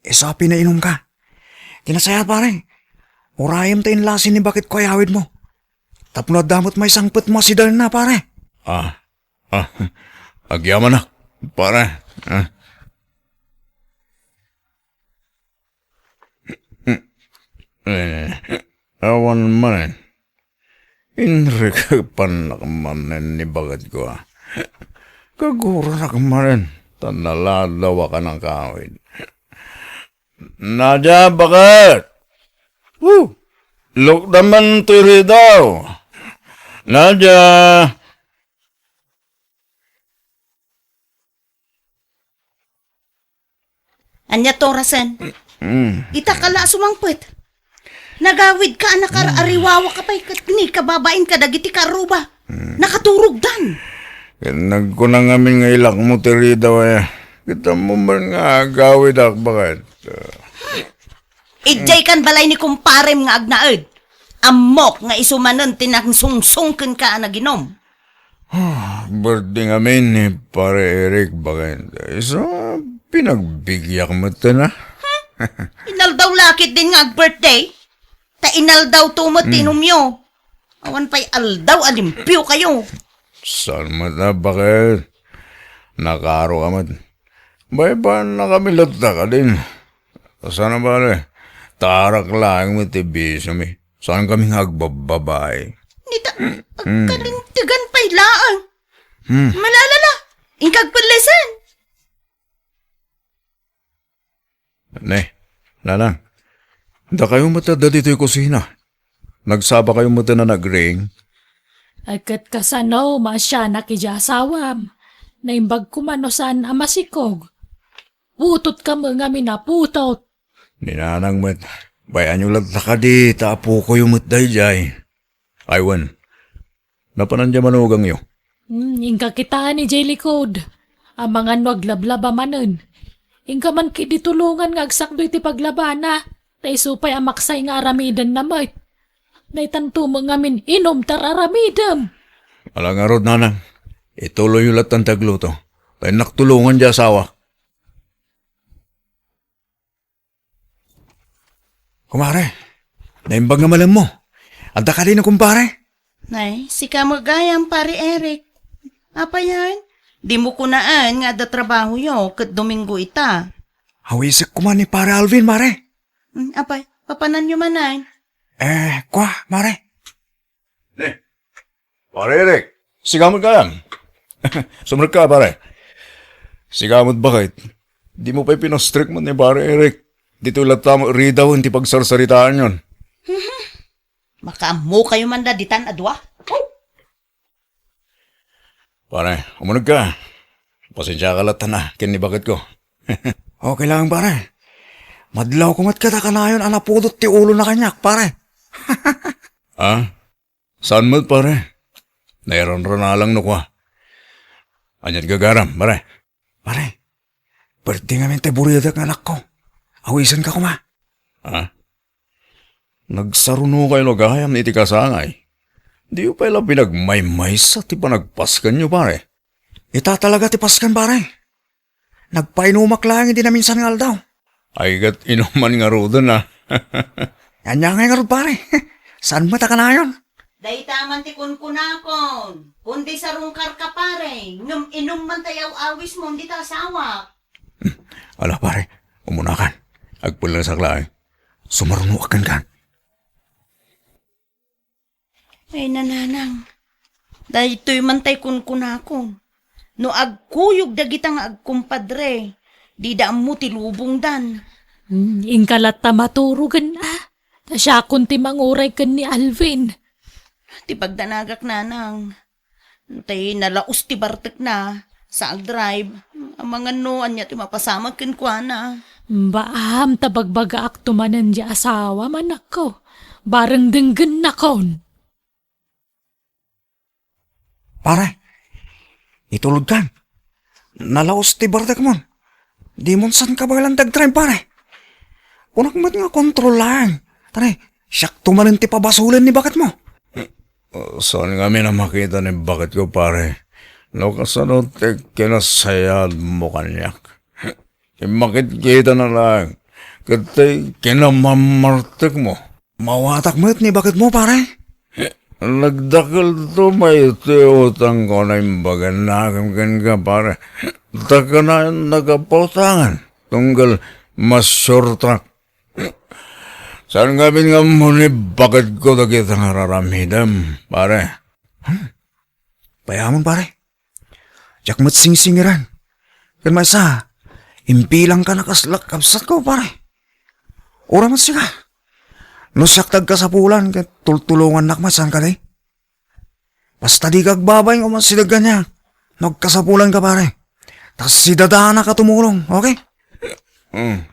Isu a pinainumka. Ti nasayaat, pare, urayem ta inlasi ni baketko a iyawidmo. Tapno adda met maisangpetmo a sidaenna, pare. Ah, ah, agyamanak, pare. Ah. Eh, awan manen. Inrikpannak manen ni baketko a. Kaguranak manen, ta naladaw a kanakawid. Nadia, baket! Woo! Lukda man ti ridaw! Nadia! Ania ti orasen? Mm. Ita ka la a sumangpet. Nagawidka a nakar-ariwawaka pay ket ni kababain kadagiti karruba. Mm. Nakaturogdan. Ket nagkuna ngamin nga ilakmo ti ridaw, eh. Kita mo man nga agawidak, baket. Idiay kan balay ni kumparem nga agnaed. Ammok nga isu manen ti nangsungsong kenka a naginum. Ah, birthday ngamin ni Pare Eric, baket. Isu a pinagbigiak metten, ah. Inaldaw la ketdin nga ag-birthday? Ta inaldawto met ti Hmm. inumyo. Awan pay aldaw a limpiokayo. Saan met a, baket? Nakaaro ka met. Baybay-annakami latta kadin. Saan a bale, ta arak laeng met ti bisiomi. Saankami nga agbabbabae. Nita, Hmm. agkalintegan pay laeng. Hmm. Malala la, inka agpellesen. Ne, nanang, dakayo met adda ditoy kusina. Nagsabakayo met a nagring. Ay, ket kasano, maasianak idiay asawam? Naimbag koma no saan a masikog. Putotka met ngamin a putot. Ni nanang met, bay-anyo latta kadi ta apokoyo met daydiay. Ay wen, napanan diay manugangyo? Hmm, inka kitaen idiay likod. Amangan no aglablaba manen. Inka man ketdi tulongan nga agsakdo iti paglabana. Ta isu pay a maksay nga aramidenna met. Daytanto met ngamin inum ta ar-aramidem. Ala ngarud, nanang. Ituloyyo lattan ti agluto. Ta innak tulongan diay asawa. Kumare, naimbag nga malemmo. Adda kadi ni kumpare? Nay, sika met gayam, Pare Eric. Apay, dimo kunaen nga adda trabahoyo ket Domingo ita? Awisek koma ni Pare Alvin, mare. Hmm, apay, papananyo manen? Eh, kua, mare. Ne, Pare Eric, sika met gayam. Sumrekka, pare. Sika met, baket. Dimo pay pinastrek met ni Pare Eric. Ditoy latta met ridawen ti pagsarsaritaanyon. Makaammokayo man la ditan a dua? Pare, umunegka. Pasensiaka latta ken ni baketko. Okay lang, pare. Madlawko met ket a kanayon a napudot ti ulona kaniak, pare. Ah? Saan met, pare? Nairanranalang no kua. Ania't gagaram, pare? Pare, birthday ngamin ti buriadak nga anakko. Awisenka koma. Ha? Nagsarunokayo la gayam iti kasangay. Diyo pay la pinagmaymaysa ti panagpaskenyo, pare? Ita talaga ti pasken, pare. Nagpainumak laeng idi naminsan nga aldaw. Ay, ket inuman ngaruden, a. Ania ngay ngarud, pare? Saan met a kanayon? Dayta man ti kunkunakon. Kundi sarungkarka, pare, ngem inum man ta aw-awismo dita asawak. Hmm. Ala, pare, umunakan. Agpellesak laeng. Sumarunoak kenka. Ay, nanang, daytoy man tay kunkunakon. No agkuyog dagita nga agkumpadre, dida ammo ti lubongdan. Hmm, inka latta maturogen, a. Ta siakon ti manguray ken ni Alvin. ti pagdanagak, nanang. Tay nalaos ti bartekna, sa agdrive. Amangan no ania ti mapasamak kenkuana. Baam ta bagbagaakto manen ti asawam, anakko. Bareng denggennakon. Pare, itulodkan. Nalaos ti bartekmon. Dimon san kabaelan ti agdrive, pare. Kunak met nga kontrol laeng. Tara, siakto manen ti pabasolen ni baketmo. Saan ngamin a makita ni baketko, pare? No kasano ti kinasayaatmo kaniak? Immakitkitana laeng, ket tay kinamammartekmo. Maawatak met ni baketmo, pare. Nagdakelto pay ti utangko a naimbaganna kenka, pare. Ta kanayon nga pautangan, tunggal masurotak. Saan ngamin nga ammo ni baketko dagita nga ar-aramidem, pare. Hmm. Payamon, pare. Diak met singsingiran. Ken maysa, imbilangkan a kas lakabsatko, pare. Uray met sika. No siak ti agkasapulan, ket tultulongannak met, saan kadi? Basta dika agbabain a umasideg kaniak. No agkasapulanka, pare. Ta sidadanak a tumulong, okay? Hmm.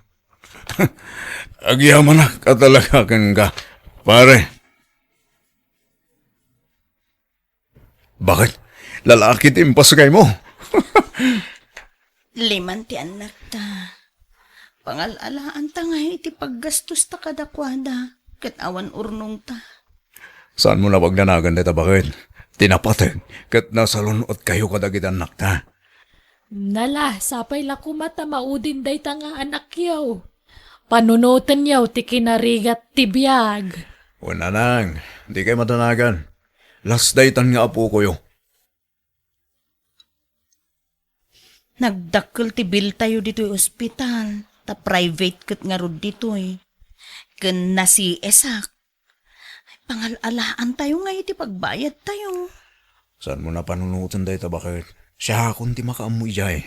Agyamanak a talaga kenka, pare. Bakit? Lalaki ti impasgaymo? Liman ti annakta. Pangal-alaanta ngay iti paggastosta kadakuada, ket awan urnongta. Saanmo a pagdanagan dayta, baket? Ti napateg ket nasalun-otkayo kadagiti annakta. Nala, sapay la koma ta maudin dayta nga anakyo. Panunotenyo ti kinarigat ti biag. Wen, nanang, dikay madanagan. Las daytan nga apokoyo. Nagdakkel ti biltayo ditoy ospital, ta private ket ngarud ditoy. Ken na-C S-ak. Pangal-alaantayo ngay iti pagbayadtayo. Saanmo a panunoten dayta, baket? Siakon ti makaammo idiay.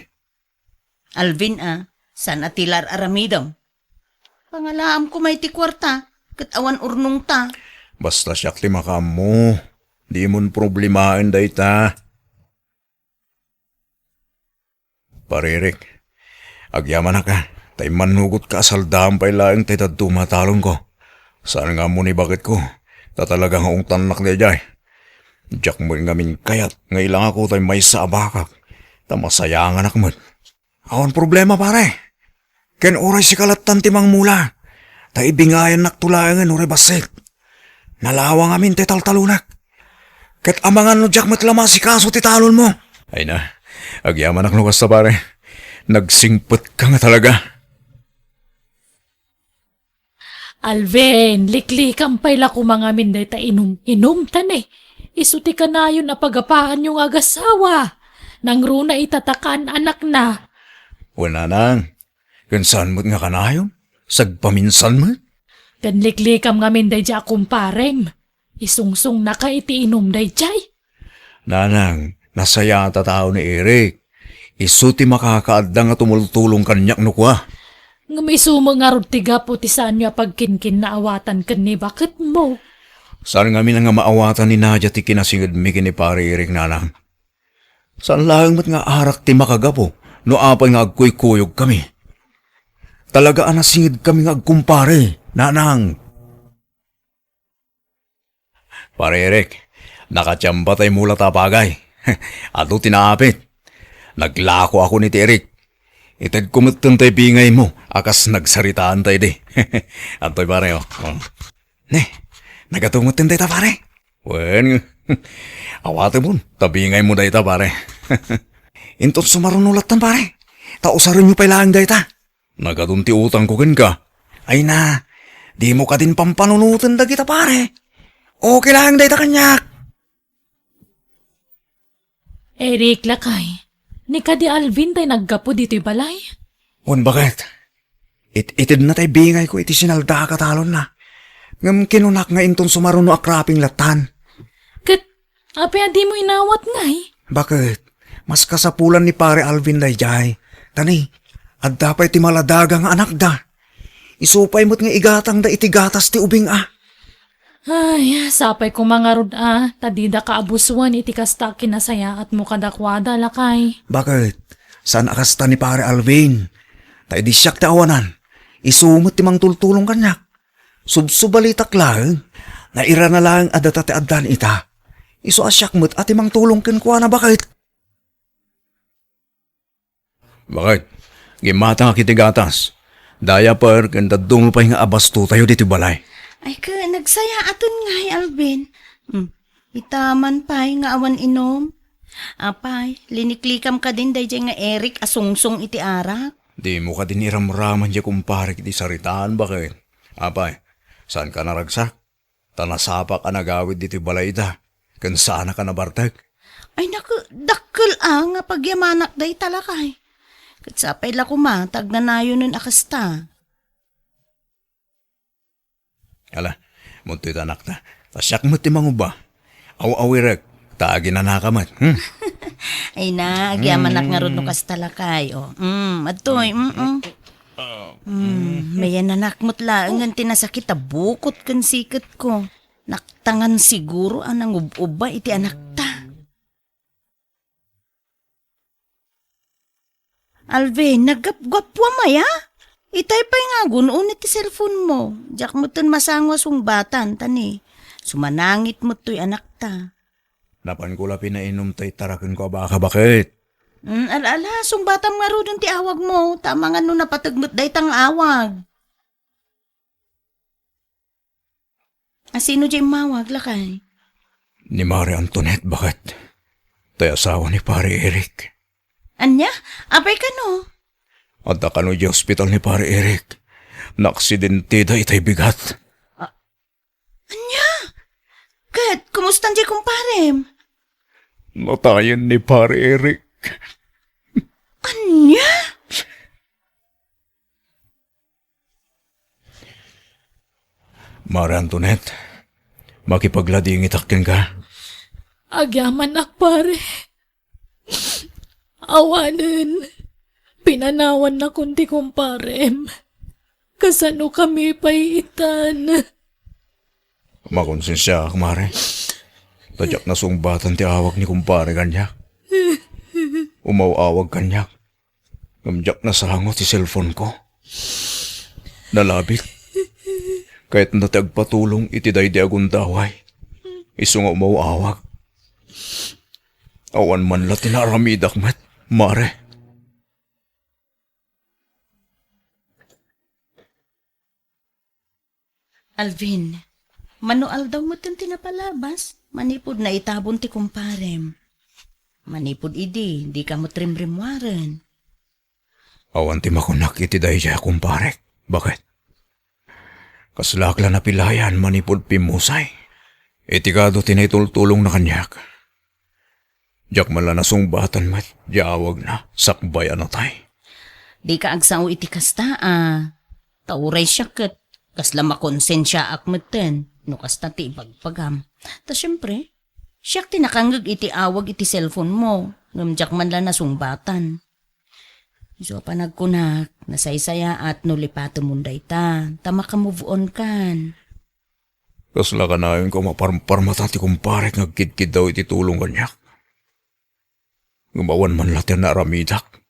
Alvin a, saan a ti la ar-aramidem? Pangalaam koma iti kuarta, ket awan urnongta. Basta siak ti makaammo. Dimon problemaen dayta. Pare Eric, agyamanak a, ta immannugotka a saldaem pay laeng tay dadduma a talonko. Saan nga ammo ni baketko, ta talaga nga ungtannak daydiay. Diak met ngamin kayat nga ilangako tay maysa a bakak, ta masayanganak met. Awan problema, pare. Ken uray sika lattan ti mangmula, ta ibingayannakto laengen uray bassit. Nalawa ngamin ti taltalonak. Ket amangan no diak met la maasikaso ti talonmo. Ay na, agyamanak no kasta, pare. Nagsingpetka nga talaga. Alvin, liklikam pay la koma ngamin dayta inum-inumta ne. Isu ti kanayon a pagapaanyo nga agasawa. Nangruna ita ta kaan-anakna. Wen, nanang, ken saan met nga kanayon? Sagpaminsan met? Ken liklikam ngamin daydiay a kumparem. Isungsungnaka iti inum daydiay. Nanang, nasayaat a tao ni Eric. Isu ti makakaadda nga tumultulong kaniak no kua. Ngem isu met ngarud ti gapu ti saanyo a pagkinkinnaawatan ken ni baketmo. Saan ngamin nga maawatan ni Nadia ti kinasingedmi ken ni Pare Eric, nanang. Saan laeng met nga arak ti makagapu no apay nga agkuykuyogkami. Talaga a nasingedkami nga agkumpare, nanang. Pare Eric, nakatiamba tay mula ta apagay. Adu ti naapit. Naglakoakon iti Eric. Itedko metten tay bingaymo a kas nagsaritaanta idi. Adtoy, pare, o. O. Ne, nagadu metten dayta, pare. Wen, awatemon, ta bingaymo dayta, pare. Inton sumaruno lattan, pare. Ta usarenyo pay laeng dayta. Nagadun ti utangko kenka. Ay na, dimo kadin pampanunoten dagita, pare. Okay laeng dayta kaniak. Eric, lakay, ni kadi Alvin tay naggapu ditoy balay? Wen, baket. It-itedna tay bingayko iti sinaldaak a talonna. Ngem kinunak nga inton sumaruno a cropping lattan. Ket apay a dimo inawat ngay? Baket, mas kasapulan ni Pare Alvin daydiay. Ta ni, adda pay ti maladaga nga anakda. Isu pay met nga igatangda iti gatas ti ubing a. Ay, sapay koma ngarud a, ta dida kaabusuen iti kasta a kinasayaatmo kadakuada, lakay. Bakit? Saan a kasta ni Pare Alvin? Ta idi siak ti awanan, isu met ti mangtultulong kaniak. Subsubalitak laeng, nairana laeng a data ti addan ita. Isu a siak met a ti mangtulong kenkuana, bakit? Bakit? Gimmatangak iti gatas, diaper ken dadduma pay nga abastotayo ditoy balay. Ay, ket nagsayaaten ngay, Alvin. Hmm. Ita man pay nga awan inum. Apay, liniklikam kadin daydiay nga Eric a sungsong iti arak? Dimo kadin iramraman diay kumparek iti saritaan, bakit? Apay, saanka naragsak? Ta nasapak a nagawid ditoy balayda, ken saanak a nabartek. Ay, naku, dakkel a nga pagyamanak dayta, lakay. Ket sapay la koma ta agnanayonen a kasta. Ala, muntoy ta, anakta. Ta siak met ti manguba. Aw-awirek, ta aginanaka met, hmm? Ay na, agyamanak ngarud no kasta, lakay, o. Mm, adtoy, mm, mm. Mm, mayananak met laengen ti nasakit a bukot ken siketko. Naktangan siguro a nangub-uba iti anakta. Alvin, naggapgappuam aya? Itay pay nga agun-on iti cellphone mo. Diak metten masango a sungbatan, ta ni, sumanangit met toy anakta. Napanko la pinainum tay tarakenko a baka, bakit? Mm, ala, ala, sungbatam ngaruden ti awag mo, ta amangan no napateg met dayta nga awag. A, sino diay immawag, lakay? Ni Mare Antoinette, bakit? Tay asawa ni Pare Eric. Ania? Apay kano? Adda kano idiay ospital ni Pare Eric. Naaksidenteda itay bigat. A-, ania? Ket, kumustan diay kumparem? Natayen ni Pare Eric. Ania? Mare Antoinette, makipagladingitak kenka. Agyamanak, pare. Awanen, pinanawannakon ti kumparem. Kasano kami pay itan? Makonsensiaak, Mare. Ta diak nasungbatan ti awag ni kumpare kaniak. Umaw-awag kaniak. Ngem diak nasango ti cellphone-ko. Nalabit. Kayatna ti agpatulong iti daydi a gundaway. Isu nga umaw-awag. Awan man la ti naaramidak met, Mare. Alvin, mano aldaw metten ti napalabas, manipud naitabon ti kumparem. Manipud idi, dika met rimrimmuaren. Awan ti makunak iti daydiay a kumparek. Bakit? Kaslaak la napilayan manipud pimmusay. Iti kado ti naitultulongna kaniak. Diak man la nasungbatan met diay awagna sakbay a natay. Dika agsao iti kasta a. Ta uray siak ket kasla makonsensiaak metten no kasta ti ibagbagam. Ta siempre, siak ti nakangngeg iti awag iti cellphone mo, ngem diak man la nasungbatan. Isu a panagkunak, nasaysayaat no lipatemon dayta, ta maka-move on kan. Kasla kanayon ko maparparmata ti kumparek nga agkidkiddaw iti tulong kaniak. Ngem awan man la ti naaramidak.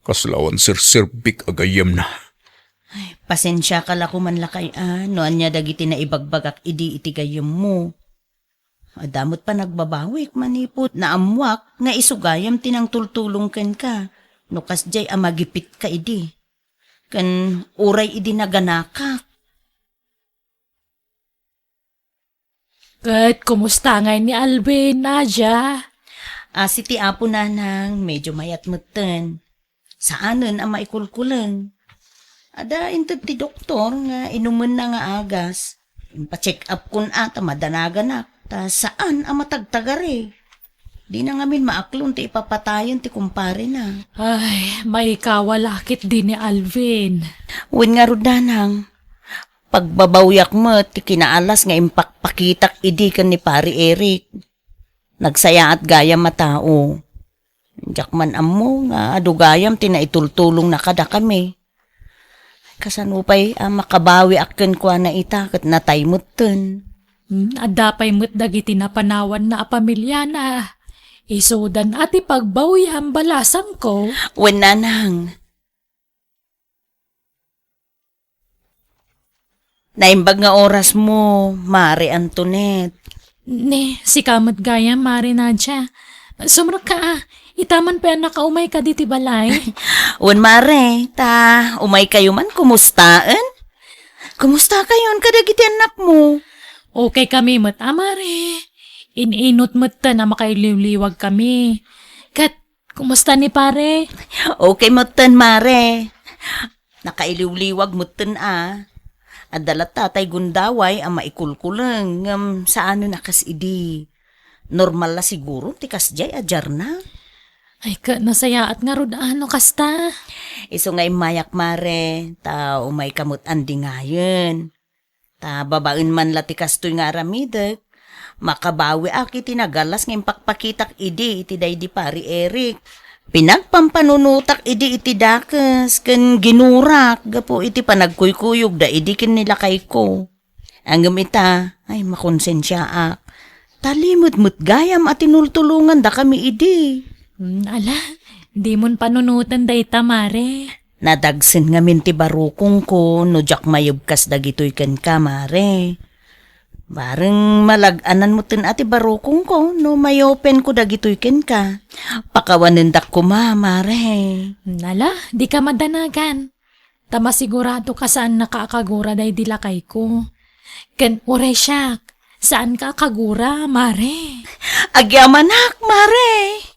Kasla awan serserbik a gayyemna. Ay, pasensiaka la koman lakay a, no ania dagiti naibagbagak idi iti gayyemmo. Adda met panagbabawik manipud naammoak nga isu gayam ti nangtultulong kenka, no kasdiay a magipitka idi. Ken uray idi naganakak. Ket kumusta ngay ni Alvin, Nadia? Asi ti Apo, Nanang, medyo mayat metten. Saanen a maikulkuleng. Adda inted ti doktor nga inumenna nga agas. Impacheck up kon a ta madanaganak, ta saan a matagtagari. Dina ngamin maaklon ti ipapatayen ti kumparena. Ay, maikawala ketdi ni Alvin. Wen ngarud, Nanang, pagbabawyak met ti kinaalas nga impakpakitak idi ken ni Pari Eric. Nagsayaat gayam a tao. Diak man ammo nga adu gayam ti naitultulongna kadakami. Kasano pay a makabawiak kenkuana ita ket natay metten. Hmm, adda pay met dagiti napanawanna a pamiliana. Isudan a ti pagbawiam balasangko. Wen, nanang. Naimbag nga orasmo, Mare Antoinette. Ne, sika met gayam, Mare Nadia. Sumrekka a, ita man pay a nakaumayka ditoy balay. Wen, Mare, ta umaykayo man, kumustaen? Kumustakayon kadagiti annakmo? Okay kami met a, Mare. In-inut metten a makailiwliwagkami. Ket, kumusta ni Pare? Okay metten, Mare. Nakailiwliwag metten a. Adda latta tay gundaway a maikulkuleng, ngem saanen a kas idi. Normal la siguro ti kasdiay a diarna. Ay, ket nasayaat ngarud a no kasta. Isu nga immayak, Mare, ta umayka met andingayen. Ta babaen man la ti kastoy nga aramidek, makabawiak iti nagallas nga impakpakitak idi iti daydi Pari Eric. Pinagpampanunotak idi iti dakes ken ginurak gapu iti panagkuykuyogda idi ken ni lakayko. Ngem ita, ay, makonsensiaak. Ta limed met gayam a tinultulongandakami idi. Hmm, ala, dimon panunoten dayta, Mare. Nadagsen ngamin ti barukongko no diak mayebkas dagitoy kenka, Mare. Bareng malag-anan metten a ti barukongko no mayopenko dagitoy kenka. Pakawanendak koma, Mare. Hmm, ala, dika madanagan. Ta masiguradoka saannaka a kagura daydi lakayko. Ken uray siak, saanka a kagura, Mare. Agyamanak, Mare!